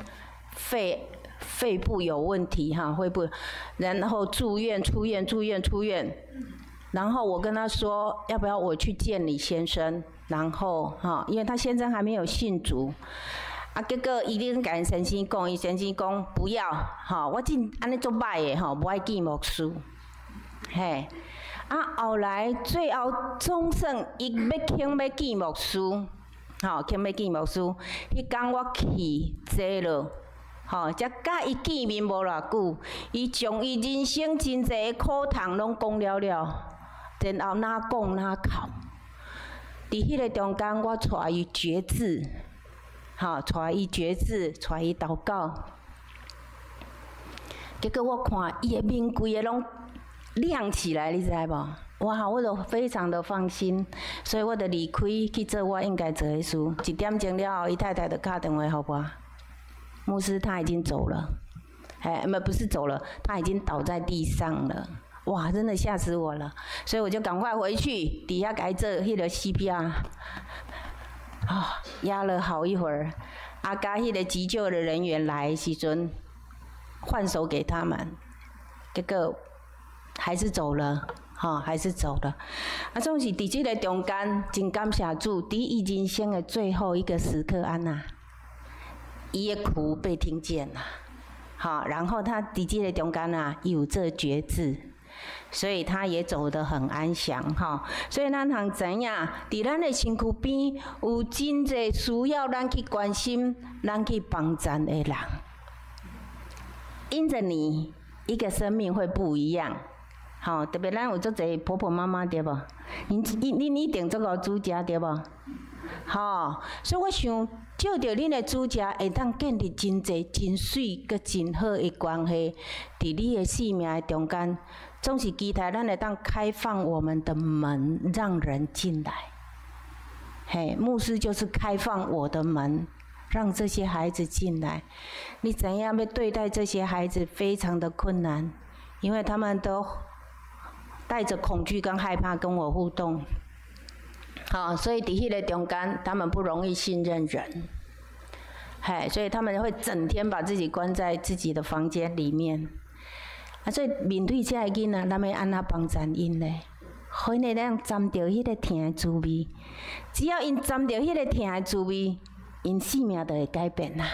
S2: 肺部有問題，哈，肺部，然後住院、出院、住院、出院，然後我跟她說，要不要我去見你先生？然後哈，因為他先生還沒有信主，啊，結果伊咧共先生講，伊先生講不要，吼，我真按呢足䆀的吼，無愛見牧師，嘿。啊，後來最後總算伊欲肯欲見牧師，吼，肯欲見牧師。彼工我去坐落，吼，才佮伊見面無偌久，伊將伊人生真濟的苦痛攏講了了，然後哪講哪哭。佇彼个中間，我帶伊決志，吼，帶伊決志，帶伊禱告。結果我看伊的面規个攏亮起來，你知無？哇！我就非常的放心，所以我就離開去做我應該做的事。一點鐘了後，伊太太就敲電話予我，牧師他已經走了，哎，不是走了，他已經倒在地上了。哇！真的嚇死我了，所以我就趕快回去，底下共伊做彼个 CPR，啊，壓了好一會兒，啊，共彼个急救的人員來時陣，換手給他們，結果還是走了，吼，還是走了。啊，總是佇這個中間，真感謝主，佇伊人生的最後一個時刻，按怎，伊的哭被聽見了，好，然後他佇這個中間啊，伊有做決志。所以他也走得很安詳，吼。所以咱通知影，佇咱的身軀邊有真濟需要咱去關心、咱去幫贊的人。因著你，一個生命會不一樣，吼。特別咱有足濟婆婆媽媽對無？恁恁一定足𠢕煮食對無？吼，所以我想，藉著恁的煮食，會當建立真濟真媠閣真好的關係，佇你的生命的中間。總是期待咱會當開放我們的門，讓人進來。嘿，牧師就是開放我的門，讓這些孩子進來。你怎樣要對待這些孩子，非常的困難，因為他們都帶著恐懼跟害怕跟我互動。好，所以佇彼个中間，他們不容易信任人。嘿，所以他們會整天把自己關在自己的房間裡面。啊，所以面對這个囡仔，咱欲按怎幫贊𪜶呢？予𪜶會當嘗著彼个疼的滋味。只要𪜶嘗著彼个疼的滋味，𪜶性命就會改變啦。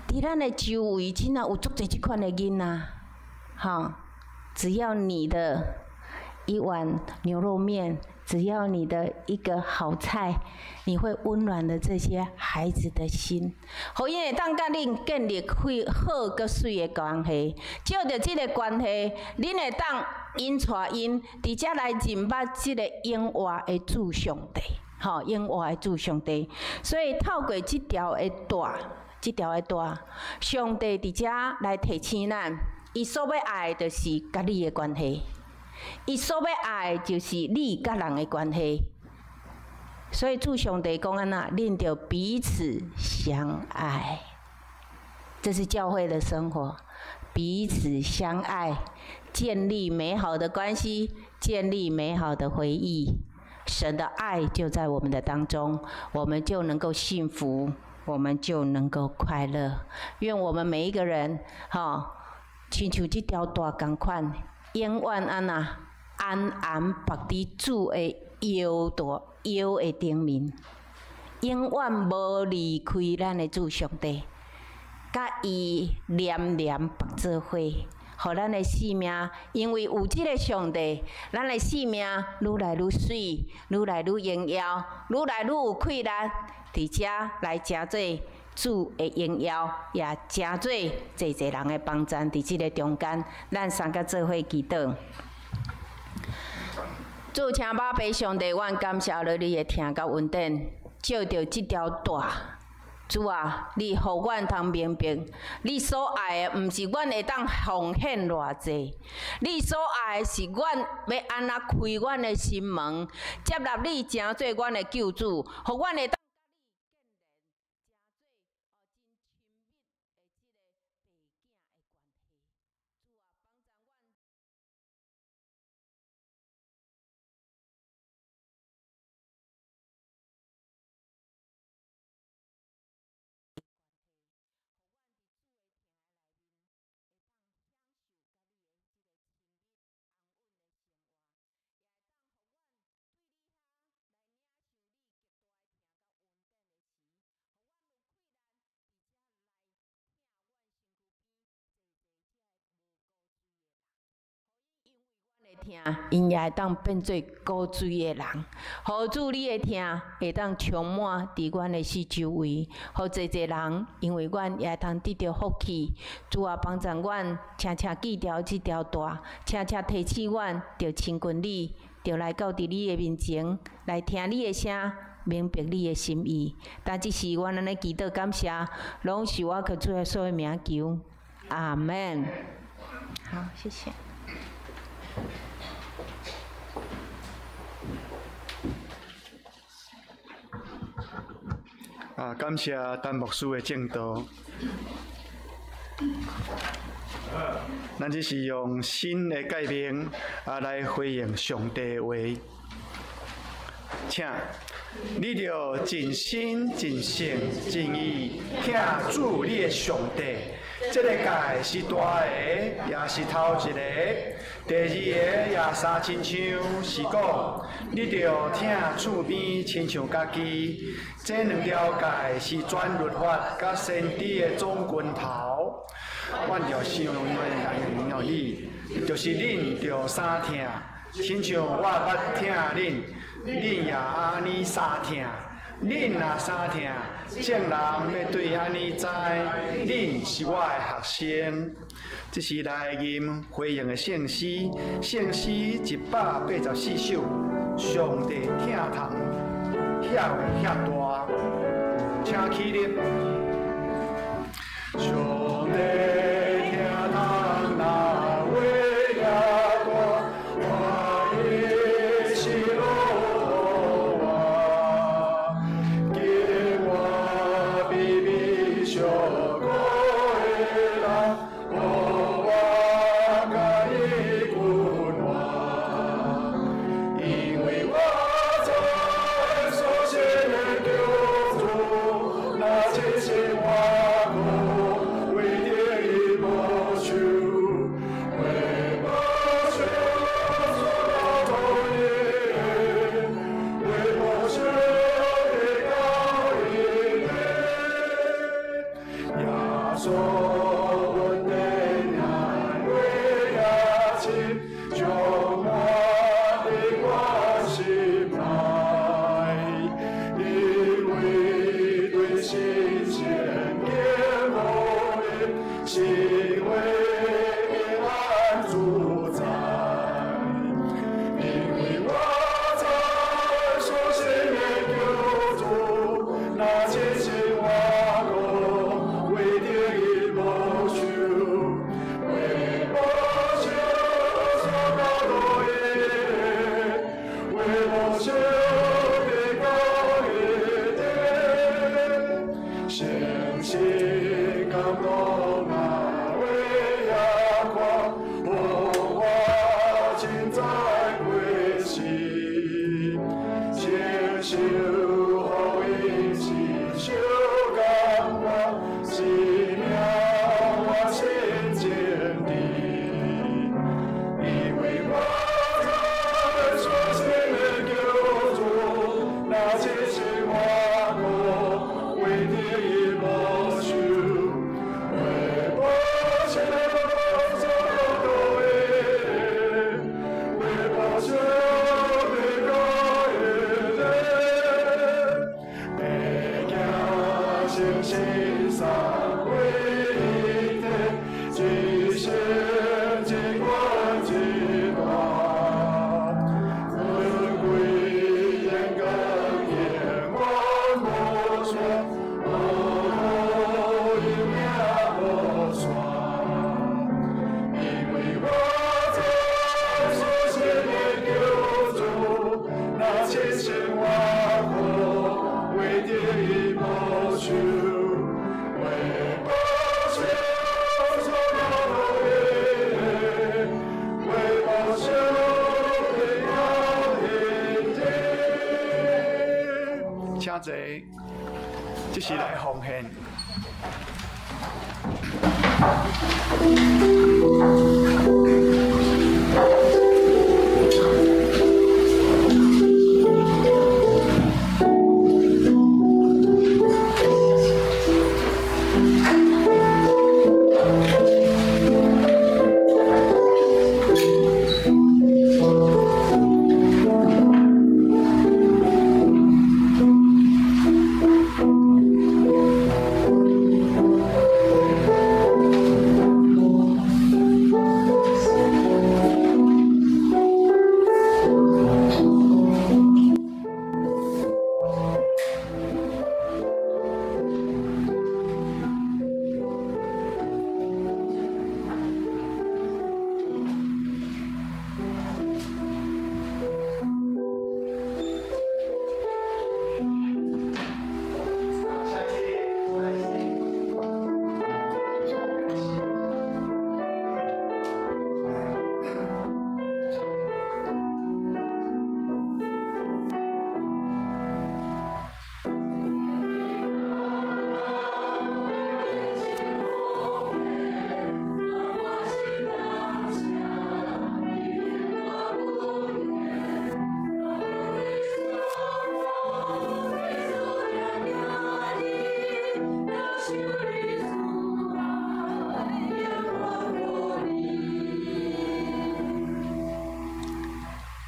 S2: 佇咱的周圍，真的有足濟這款的囡仔，吼！只要你的一碗牛肉麵，只要你的一個好菜，你會溫暖了這些孩子的心，予𪜶會當佮恁建立好閣媠的關係。藉著這个關係，恁會當引帶𪜶佇遮來認捌這个永活的主上帝，吼，永活的主上帝。所以透過這條的帶，這條的帶，上帝佇遮來提醒咱，伊所欲愛的就是佮你的關係。伊所欲愛就是你佮人的關係，所以主上帝講按怎，恁著彼此相愛，這是教會的生活，彼此相愛，建立美好的關係，建立美好的回憶。神的愛就在我們的當中，我們就能夠幸福，我們就能夠快樂。願我們每一個人，吼，親像這條帶仝款。永遠按怎安安縛佇主的腰帶腰的頂面，永遠無離開咱的主上帝，佮伊黏黏縛做伙，予咱的生命，因為有這个上帝，咱的生命愈來愈媠，愈來愈榮耀，愈來愈有氣力，佇遮來成做主的榮耀，也成做濟濟人的幫贊。佇這个中間，咱三个做伙祈禱。主，請爸爸上帝，阮感謝了你的疼佮恩典，藉著這條帶，主啊，你予阮通明白，你所愛的，毋是阮會當奉獻偌濟，你所愛的是阮欲按怎開阮的心門，接納你成做阮的救主，予阮會當。疼，𪜶也會當變做古錐的人。予主你的疼會當充滿佇阮的四周圍，予濟濟人因為阮也會通得著福氣。主啊，幫助阮，請請記牢這條帶，請請提醒阮，著親近你，著來到佇你的面前，來聽你的聲，明白你的心意。但這是阮按呢祈禱感謝，攏是我靠主耶穌的名求。阿門。好，謝謝。
S1: 啊，感謝陳牧師的證道。咱這是用新的誡命啊來回應上帝的話，請你著盡心、盡性、盡意疼主你的上帝。這个誡是大个，也是頭一个。第二個也相親像，是講你著疼厝邊親像家己。這兩條誡是全律法佮先知的總根頭。阮著想問你，就是恁著相疼，親像我捌疼恁，恁也按呢相疼。恁若相疼，眾人欲對按呢知，恁是我的學生。這是來吟回應的聖詩，聖詩184首，上帝疼痛，遐會遐大，請起立。上帝疼痛若話遐大，我的是老我，叫我卑微小可的人，予我共伊困活，因為我知所信的救主，若千辛萬苦，為著伊無愁，為報償所交託的，為報償的高一的，耶穌阮的名為遐親，充滿佇我心內，因為對神聖敬慕你，是為平安主宰。因為我知所信的救主，若千辛萬苦，為著伊無愁，為報償所交託的，為報償的高一的，誠心感動啊，為遐寬，予我凊彩過時，親像福音是小感覺，生命我心堅定。因為我知所信的救主，若千辛萬苦，為著伊無愁，為報償所交託的，為報償的高一的，白行誠實三位一體，一生一願一大，尊貴榮光永遠無散，哦，永命無散。因為我知所信的救主，若千辛萬苦，為著伊無愁，為報償所交託的，為報償的高一的。請坐，這是來奉獻。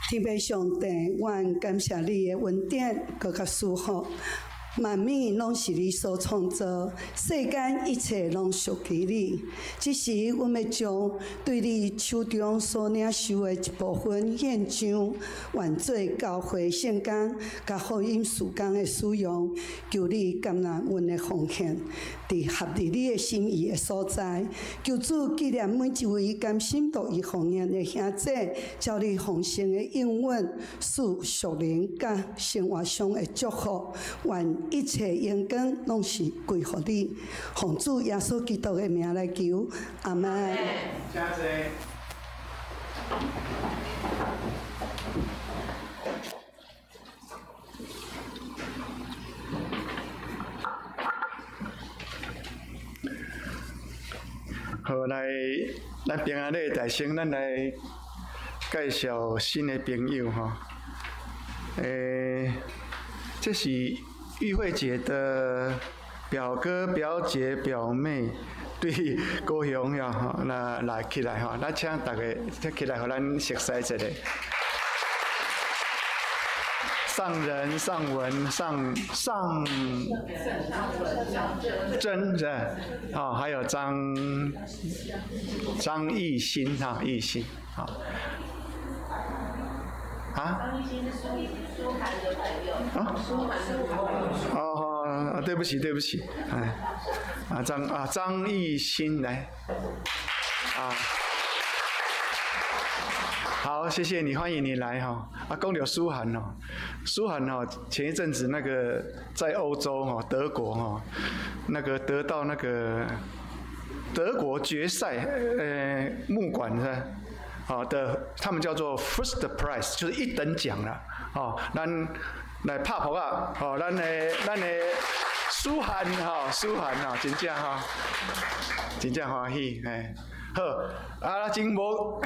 S3: 天父上帝，阮感謝你的恩典，閣較祝福。萬物攏是你所創造，世間一切攏屬於你。這時，阮欲將對你手中所領受的一部分獻上，願做教會聖工佮福音事工的使用。求你接納阮的奉獻，佇合佇你的心意的所在。求主紀念每一位甘心樂意奉獻的兄弟，照你豐盛的應允，賜屬靈佮生活上的祝福。願一切榮光攏是歸予你，奉主耶穌基督的名來求，阿們。
S1: 請坐。好，來，咱平安禮大先，咱來介紹新的朋友吼。這是玉慧姐的表哥、表姐、表妹，對高雄呀吼，那來起來吼，咱請大家起來，予咱熟似一下。上仁、上文、上上真是吧？哦，還有張藝興哈，藝興，好。啊？
S2: 張藝興是蘇涵的朋友。
S1: 啊？
S2: 蘇涵的朋友。
S1: 哦，對不起，對不起，哎，啊張藝興來，啊，好，謝謝你，歡迎你來哈。啊，講到書涵哦，書涵哦，前一陣子那個在歐洲哈，德國哈，那個得到那個德國決賽，木管是吧？好的，他們叫做 first prize，就是一等獎啦。哦，咱來拍噗仔，哦，咱的書涵吼，書涵吼，真正吼，真正歡喜，嘿。好，啊，真無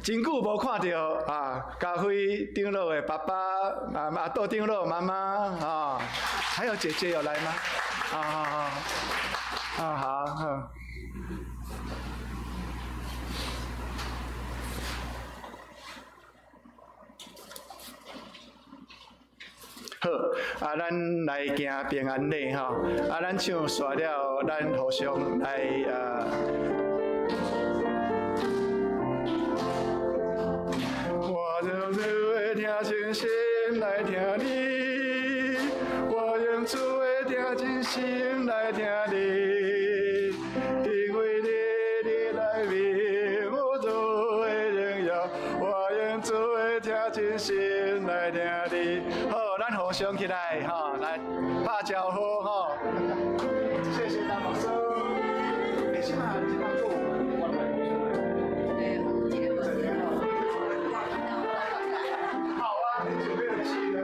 S1: 真久無看著啊，家輝長老的爸爸媽媽，杜長老媽媽，啊，還有姐姐有來嗎？啊啊啊，啊好好。好，啊，咱來行平安禮吼，啊，咱唱煞了，咱互相來。我用主的聽真心來聽你，我用主的聽真心來聽你，因為你佇內面有主的榮耀，我用主的聽真心來聽你。好，咱互相起來吼，來拍招呼吼。謝謝大牧師。你這馬做？好啊，你準備了氣了。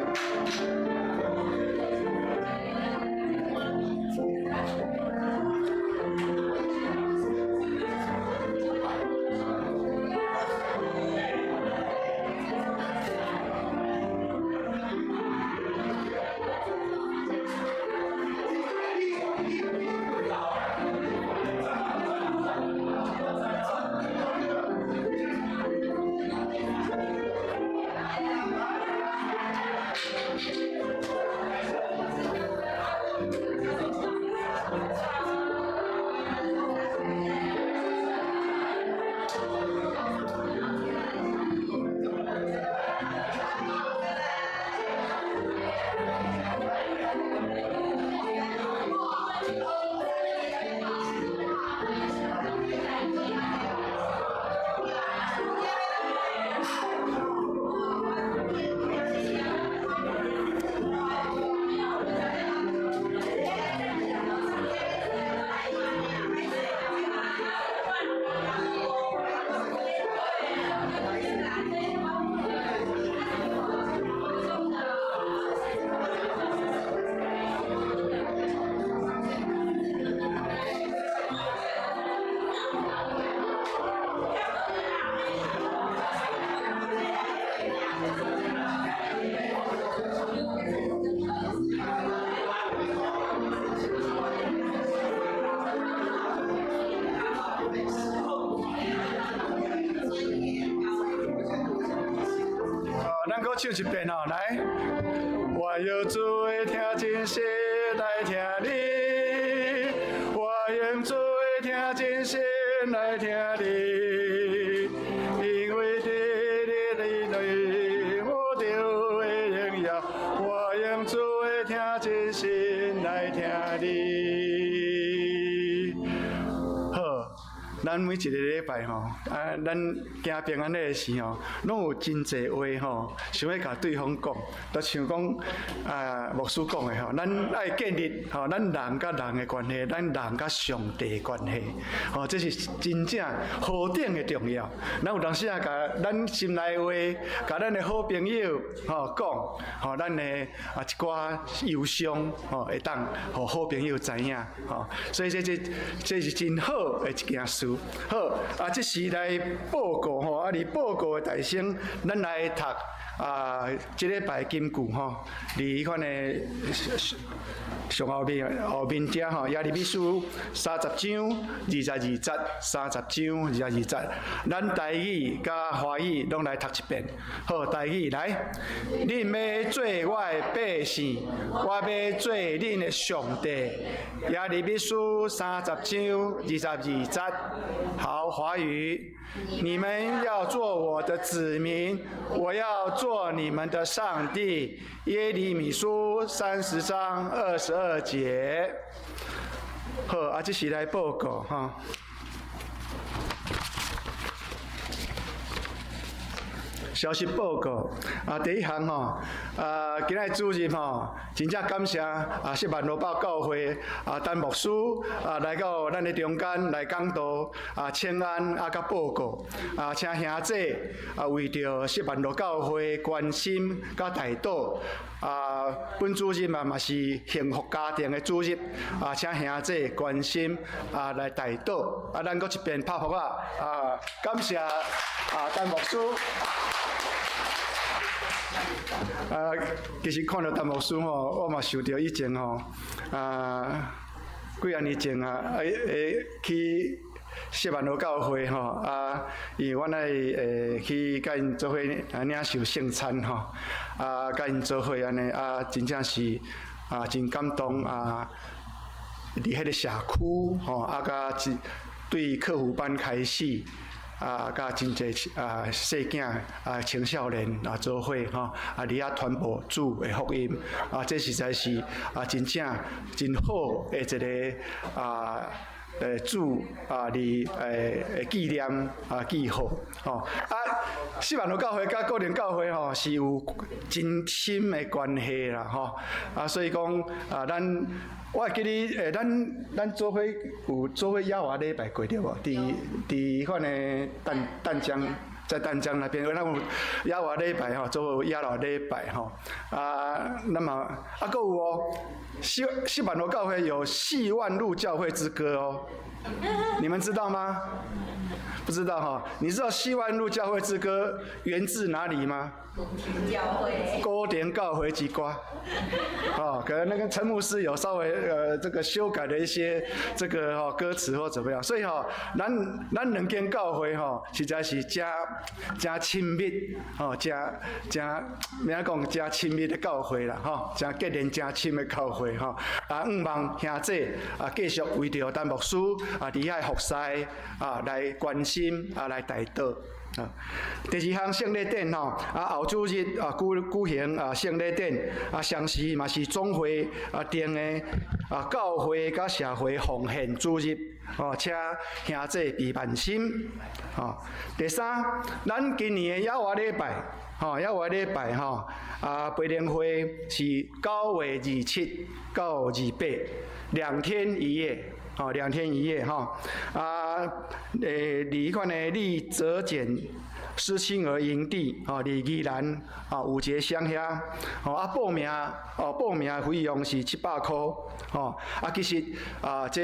S1: 閣唱一遍吼，來。我用主的聽真實來聽你，我用主的聽真實來聽你，因為佇你裡有著的榮耀，我用主的聽真實來聽你。好，咱每一个禮拜吼，啊，咱行平安禮的時吼，攏有真濟話吼，想欲共對方講，就像講啊，牧師講的吼，咱愛建立吼，咱人佮人的關係，咱人佮上帝的關係，吼，這是真正何等的重要。咱有當時啊，共咱心內話，共咱的好朋友吼講，吼，咱的啊一寡憂傷吼，會當予好朋友知影吼，所以這這這是真好的一件事。好，啊，這時來報告吼，啊，佇報告的大先，咱來讀啊，這禮拜金句吼，佇彼款的上後面後面遮吼，耶利米書三十章二十二節，三十章二十二節，咱台語佮華語攏來讀一遍。好，台語來，恁欲做我的百姓，我欲做恁的上帝。耶利米書三十章二十二節。好，華語，你們要做我的子民，我要做你們的上帝。耶利米書30章22節。好，啊，這時來報告哈。消息報告啊，第一項吼，啊，今仔主日吼，真正感謝啊，四萬羅百教會啊，陳牧師啊，來到咱的中間來講道啊，請安啊，佮報告啊，請兄姊啊，為著四萬羅教會關心佮代禱啊，本主日嘛嘛是幸福家庭的主日啊，請兄姊關心啊，來代禱啊，咱閣一遍拍噗仔啊，感謝啊，陳牧師。啊，其實看著陳牧師吼，我嘛想著以前吼，啊，幾仔年前啊，啊，去四萬羅教會吼，啊，因為阮愛去佮𪜶做伙啊領受聖餐吼，啊，佮𪜶做伙按呢，啊，真正是啊，真感動啊，佇彼个社區吼，啊，佮對課輔班開始。啊，佮真濟啊細囝啊青少年啊做伙吼，啊佇遐傳播主的福音，啊，這實在是啊真正真好的一个啊主啊佇紀念啊記號吼啊，四萬羅教會佮高林教會吼是有真深的關係啦吼啊，所以講啊咱。我會記得，咱咱做伙有做伙耶和華禮拜過著無？佇佇彼款的淡淡江，在淡江那邊，咱有耶和華禮拜吼，做伙耶和華禮拜吼。啊，那麼啊，閣有哦，四四萬羅教會有四萬路教會之歌哦，你們知道嗎？不知道哈？你知道四萬路教會之歌源自哪裡嗎？
S2: 教會。
S1: 高田教會之歌。哦，可能那個陳牧師有稍微這個修改了一些這個哈歌詞或怎麼樣，所以哈，咱咱兩間教會哈，實在是誠誠親密，吼，誠誠免講誠親密的教會啦，吼，誠結連誠深的教會吼。啊，向望兄姊啊，繼續為著陳牧師啊，佇遐服侍啊，來關心啊，來代禱。啊，第二項聖禮典吼，啊後主日啊舉舉行啊聖禮典，啊同時嘛是總會啊定的啊教會佮社會奉獻主日，哦，請兄姊備萬心。哦，第三，咱今年的耶和華禮拜，吼，耶和華禮拜吼，啊培靈會是9月27到28，2天一夜。吼，2天一夜吼，啊，佇彼款的立澤簡失親兒營地，吼，佇宜蘭啊五節鄉遐，吼啊報名，哦報名費用是700箍，吼啊其實啊這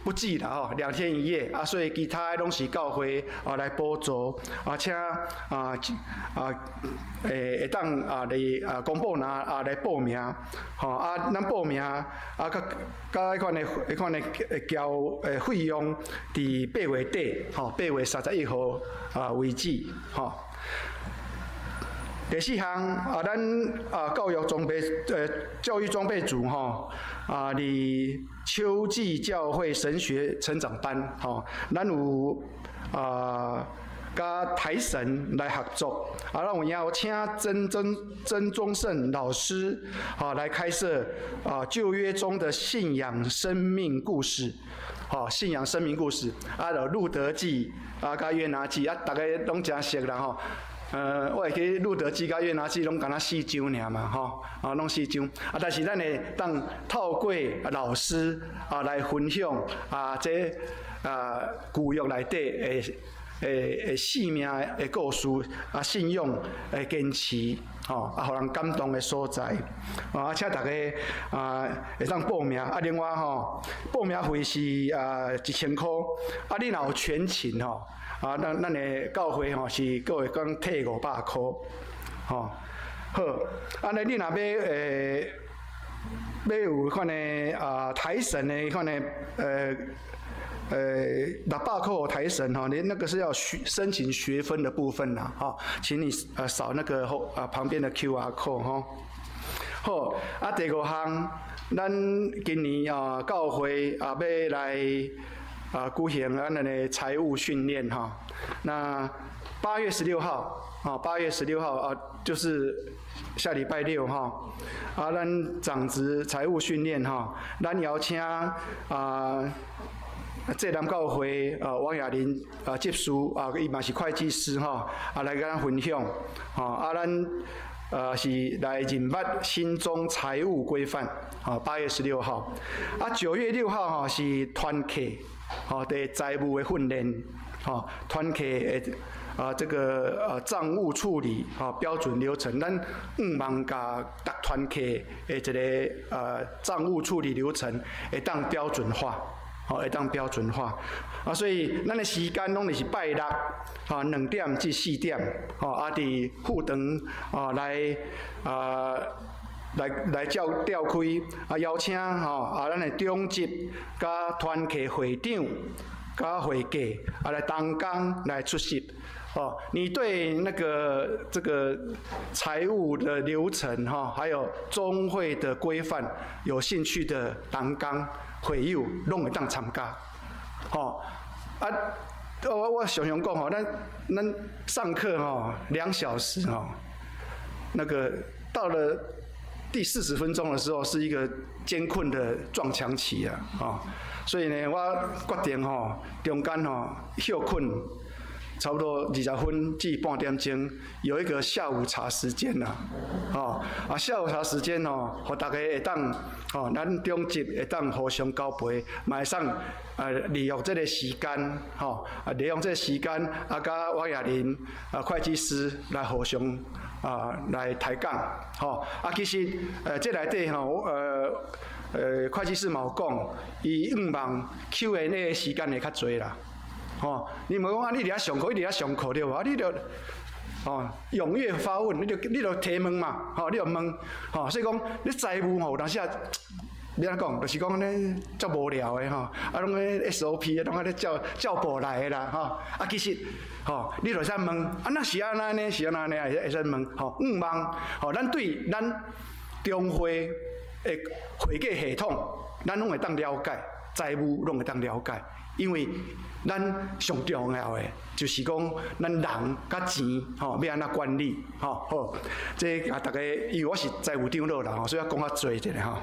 S1: 不止啦吼，2天一夜啊，所以其他的攏是教會啊來補助，啊請啊啊會會當啊來啊公布拿啊來報名，吼啊咱報名啊佮佮彼款的彼款的交費用佇8月底，吼8月31號啊為止，吼。第四項啊，咱啊教育裝備教育裝備組吼啊，佇秋季教會神學成長班吼，咱有啊佮台神來合作，啊，咱有邀請曾曾忠勝老師啊來開設啊舊約中的信仰生命故事，吼，信仰生命故事，啊，就路得記啊，佮約拿記啊，逐家攏誠熟啦吼。我會記路得記佮約拿記攏敢若四章爾嘛，吼，啊，攏四章。啊，但是咱會當透過老師啊來分享啊，這啊舊約內底的的生命的故事啊，信仰的堅持，吼，啊，予人感動的所在。啊，請大家啊會當報名。啊，另外吼，報名費是啊1000箍。啊，你若有全勤吼，啊，咱的教會吼是閣會講退500箍，吼。好，按呢你若欲欲有款的啊台神的款的600箍台神吼，你那個是要學申請學分的部分啦，吼，請你掃那個後啊旁邊的 QR code 吼。好，啊第五項，咱今年啊教會啊欲來啊舉行咱的財務訓練哈。那八月十六號啊，八月十六號啊，就是下禮拜六哈。啊，咱長執財務訓練哈，咱邀請啊。濟南教會啊，王雅玲啊，執事啊，伊嘛是會計師吼，啊來佮咱分享，吼啊，咱是來認捌新中財務規範，吼八月十六號，啊9月6號吼是團契，吼佇財務的訓練，吼團契的啊這個帳務處理吼標準流程，咱向望共逐團契的一個帳務處理流程會當標準化。吼，會當標準化，啊，所以咱的時間攏是拜六，吼2點至4點，吼啊，佇副堂啊來啊來來召召開啊邀請吼啊咱的長執佮團契會長佮會計啊來同工來出席。哦，你對那個這個財務的流程哈，還有宗會的規範有興趣的同工會友，攏會當參加。吼啊，我常常講吼，咱上課吼2小時吼，那個到了第40分鐘的時候，是一個艱困的撞牆期啊，吼，所以呢，我決定吼，中間吼歇睏。差不多20分至半點鐘，有一個下午茶時間啦，吼啊下午茶時間哦，予大家會當吼，咱長執會當互相交陪，嘛會使利用這個時間，吼啊利用這個時間啊，佮王雅玲啊會計師來互相啊來抬槓，吼啊其實這內底吼會計師嘛有講，伊向望 Q&A 的時間會較濟啦。吼，你毋講啊，你佇遐上課，你佇遐上課對無？啊，你著吼踴躍發問，你著提問嘛，吼，你著問，吼，所以講你財務吼有當時啊，欲按怎講，就是講呢足無聊的吼，啊，攏咧 SOP，攏咧照照簿來的啦，吼，啊，其實吼，你著會使問，啊，若是按呢呢，是按呢呢，會使問，吼，向望，吼，咱對咱中會的會計系統，咱攏會當了解，財務攏會當了解，因為咱上重要的就是講，咱人佮錢吼欲按怎管理，吼好，這啊逐家，因為我是財務長老啦，吼，所以我講較濟一點吼。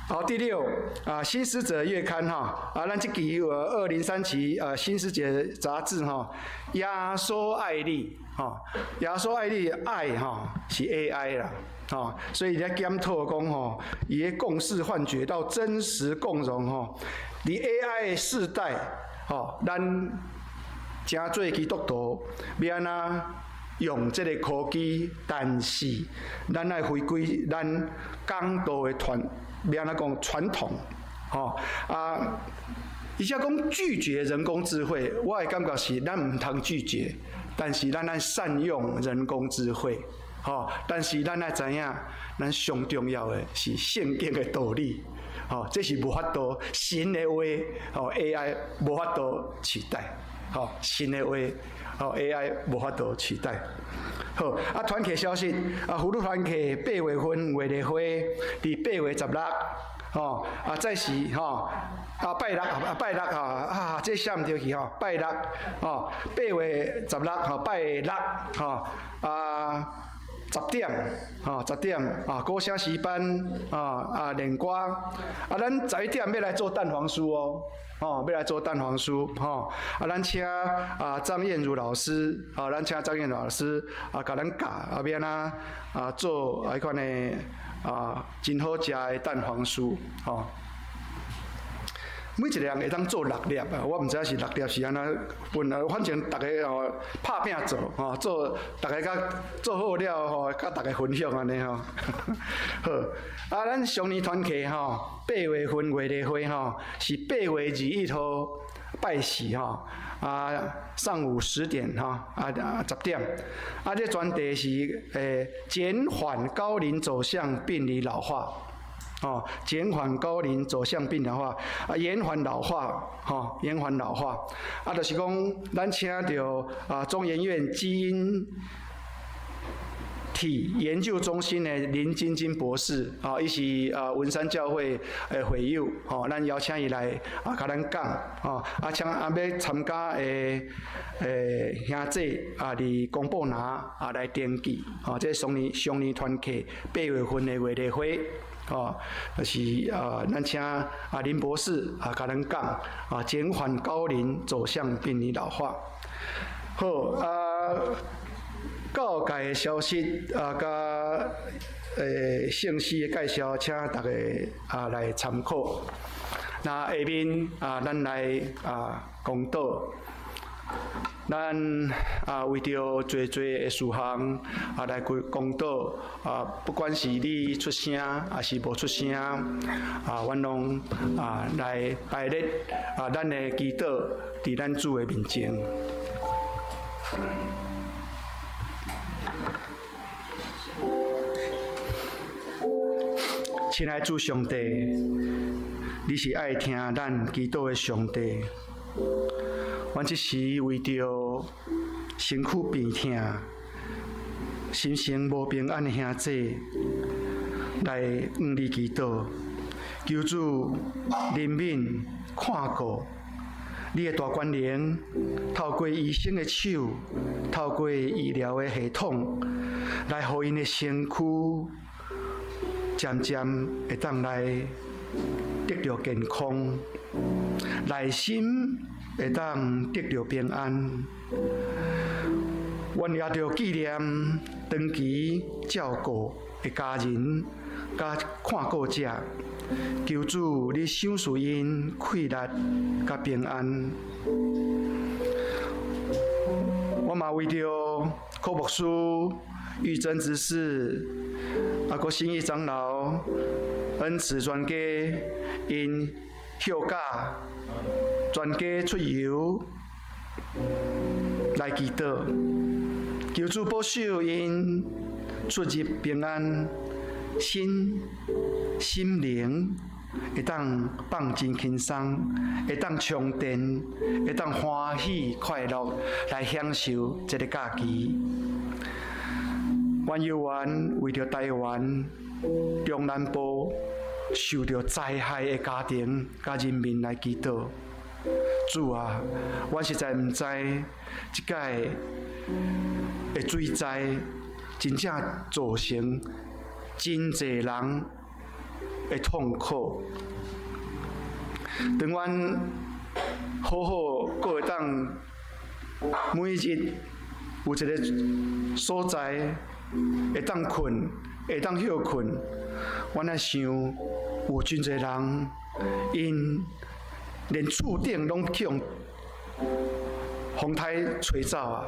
S1: 好，第六啊，《新使者月刊》哈，啊，咱這期有203期《新使者》雜誌哈，亞索愛麗哈，亞索愛麗愛哈是 AI 啦，吼，所以咧檢討講吼，伊的共識幻覺到真實共融吼，佇 AI 的世代吼，咱誠做基督徒欲按怎用這个科技，但是咱愛回歸咱講道的傳。欲按怎講傳統，吼啊！伊遮講拒絕人工智慧，我的感覺是咱毋通拒絕，但是咱愛善用人工智慧，吼！但是咱愛知影，咱上重要的是聖經的道理，吼！這是無法度神的話，吼 AI 無法度取代，吼，神的話，吼 AI 無法度取代。好，啊，團契消息，啊，婦女團契八月份月例會，佇8月16，吼，啊，再是吼，啊，拜六啊，拜六吼，啊，這寫毋著去吼，拜六，吼，8月16，吼，拜六，吼，啊。10點，吼，10點，啊，歌聲詩班，啊啊，練歌，啊，咱11點欲來做蛋黃酥哦，吼，欲來做蛋黃酥，吼，啊，咱請啊張燕如老師，啊，咱請張燕如老師，啊，共咱教啊，欲按怎啊做彼款的啊，真好食的蛋黃酥，吼。每一個人會當做六粒啊，我毋知影是六粒是按怎分啊，反正逐家吼拍拚做吼，做逐家較做好了吼，佮逐家分享按呢吼。好，啊，咱常年團契吼，八月份月例會吼，是8月21號拜四吼，啊，上午10點吼，啊10點，啊，這專題是減緩高齡走向病理老化。哦，減緩高齡走向病老化，啊，延緩老化，吼，延緩老化，啊，就是講，咱請著啊，中研院基因體研究中心的林晶晶博士，啊，伊是啊文山教會的會友，吼，咱邀請伊來啊，共咱講，吼，啊，請啊欲參加的兄姊啊，佇公布拿啊來登記，吼，這雙年雙年團契八月份的月例會。哦，就是啊，咱請啊林博士啊，共咱講啊，減緩高齡走向病理老化。好啊，教界的消息啊，佮聖詩的介紹，請大家啊來參考。那下面啊，咱來啊講道。咱啊為著濟濟的事項啊來講禱啊，不管是你出聲抑是無出聲啊，阮攏啊來排列啊，咱的祈禱佇咱主的面前。親愛主上帝，你是愛聽咱祈禱的上帝。阮這時為著身軀病痛、心神無平安的兄姊來向你祈禱，求主憐憫看顧你的大權能，透過醫生的手，透過醫療的系統，來予𪜶的身軀漸漸會當來得著健康，內心會當得著平安。阮也著紀念長期照顧的家人佮看顧者，求主你賞賜𪜶氣力佮平安。我嘛為著柯牧師、玉珍執事、啊，閣信義長老、恩慈專家，𪜶休假全家出遊來祈禱，求主保守𪜶出入平安，身心靈會當放真輕鬆，會當充電，會當歡喜快樂來享受這个假期。阮猶原為著台灣中南部受著災害的家庭佮人民來祈禱。主啊，阮實在毋知這擺的水災真正造成真濟人的痛苦。當阮好好閣會當每日有一个所在會當睏，會當歇睏，阮來想有真濟人，𪜶連厝頂攏去予風颱吹走啊！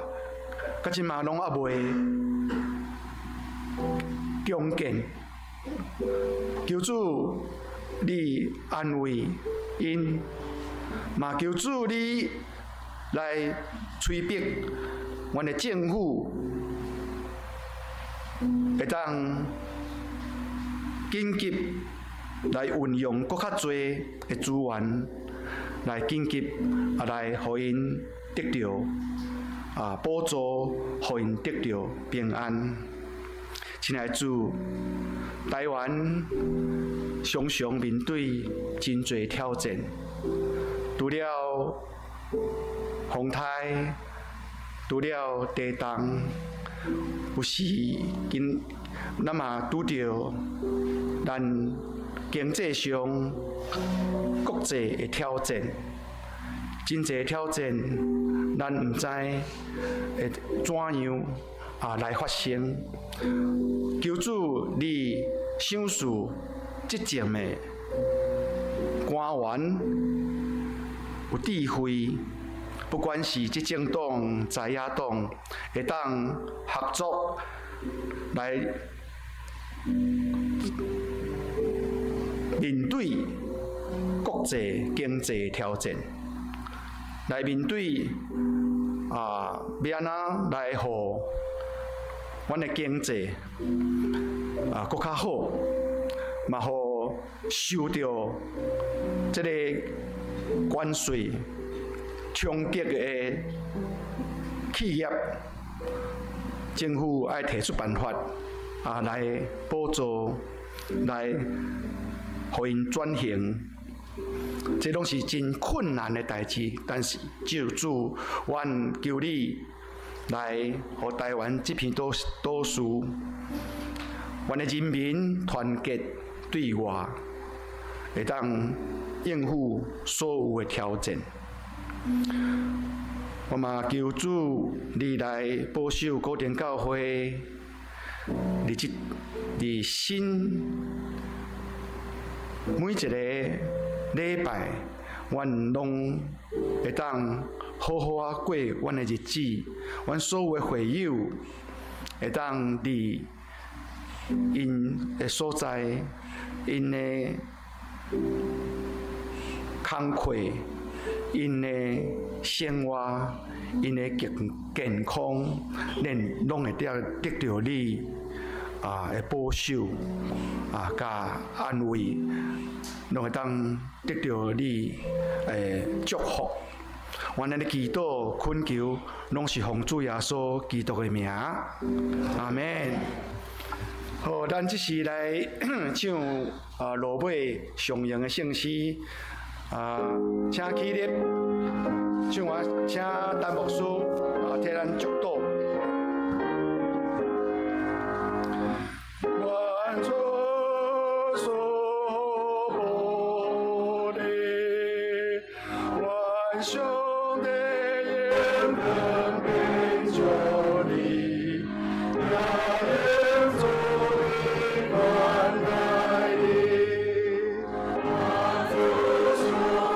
S1: 到這馬攏猶未重建。求主你安慰𪜶，嘛求主你來催逼阮的政府會當緊急來運用閣較濟的資源，來緊急啊來予𪜶 得著補助，予𪜶得著平安。親愛主，台灣常常面對真濟挑戰，除了風颱，除了地動，有時今咱嘛拄著咱經濟上國際的挑戰，真濟挑戰，咱毋知會怎樣來發生。求主你賞賜執政的官員有智慧，不管是執政黨、在野黨，會當合作來面對國際經濟挑戰，來面對欲按怎來予阮的經濟閣較好，嘛予受著這个關稅衝擊的企業，政府愛提出辦法來補助，來予𪜶轉型，這攏是真困難的代誌。但是，求主，阮求你來予台灣這片島嶼，阮的人民團結對外，會當應付所有的挑戰。我嘛求主你來保守古田教會，佇這佇新每一个禮拜，阮攏會當好好仔過阮的日子，阮所有的會友會當佇𪜶的所在，𪜶的工課，𪜶的生活，𪜶的健康，咱攏會得著你的保守佮安慰，攏會當得著你的祝福。阮按呢祈禱懇求，攏是奉主耶穌基督的名，阿們。好，咱這時來唱落尾上榮的聖詩，請起立，唱完，請陳牧師替咱祝禱。願主賜福你，願上帝用恩典照你，也用慈悲款待你。願主上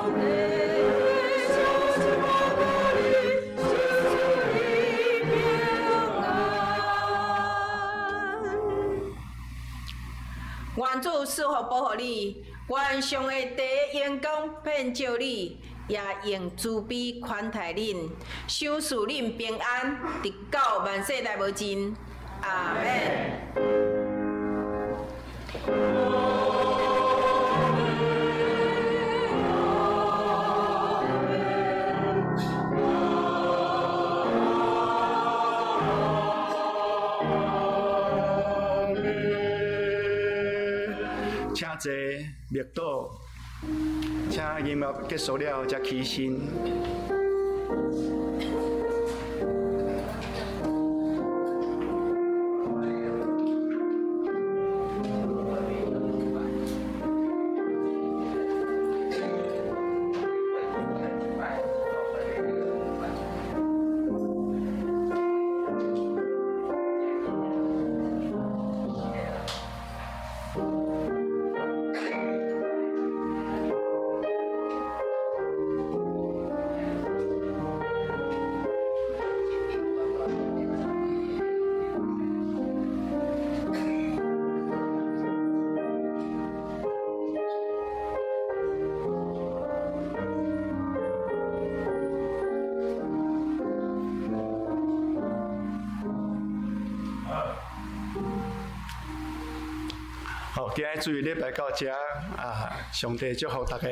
S1: 帝賞賜予你，賜你平安。
S2: 願主賜福保護你，願上帝的榮光遍照你，也用慈悲寬待恁，賞賜恁平安，直到萬世代無盡。阿們。
S1: 請坐，默禱，請音樂結束了，才起身。好，今日主日禮拜到這，上帝祝福大家。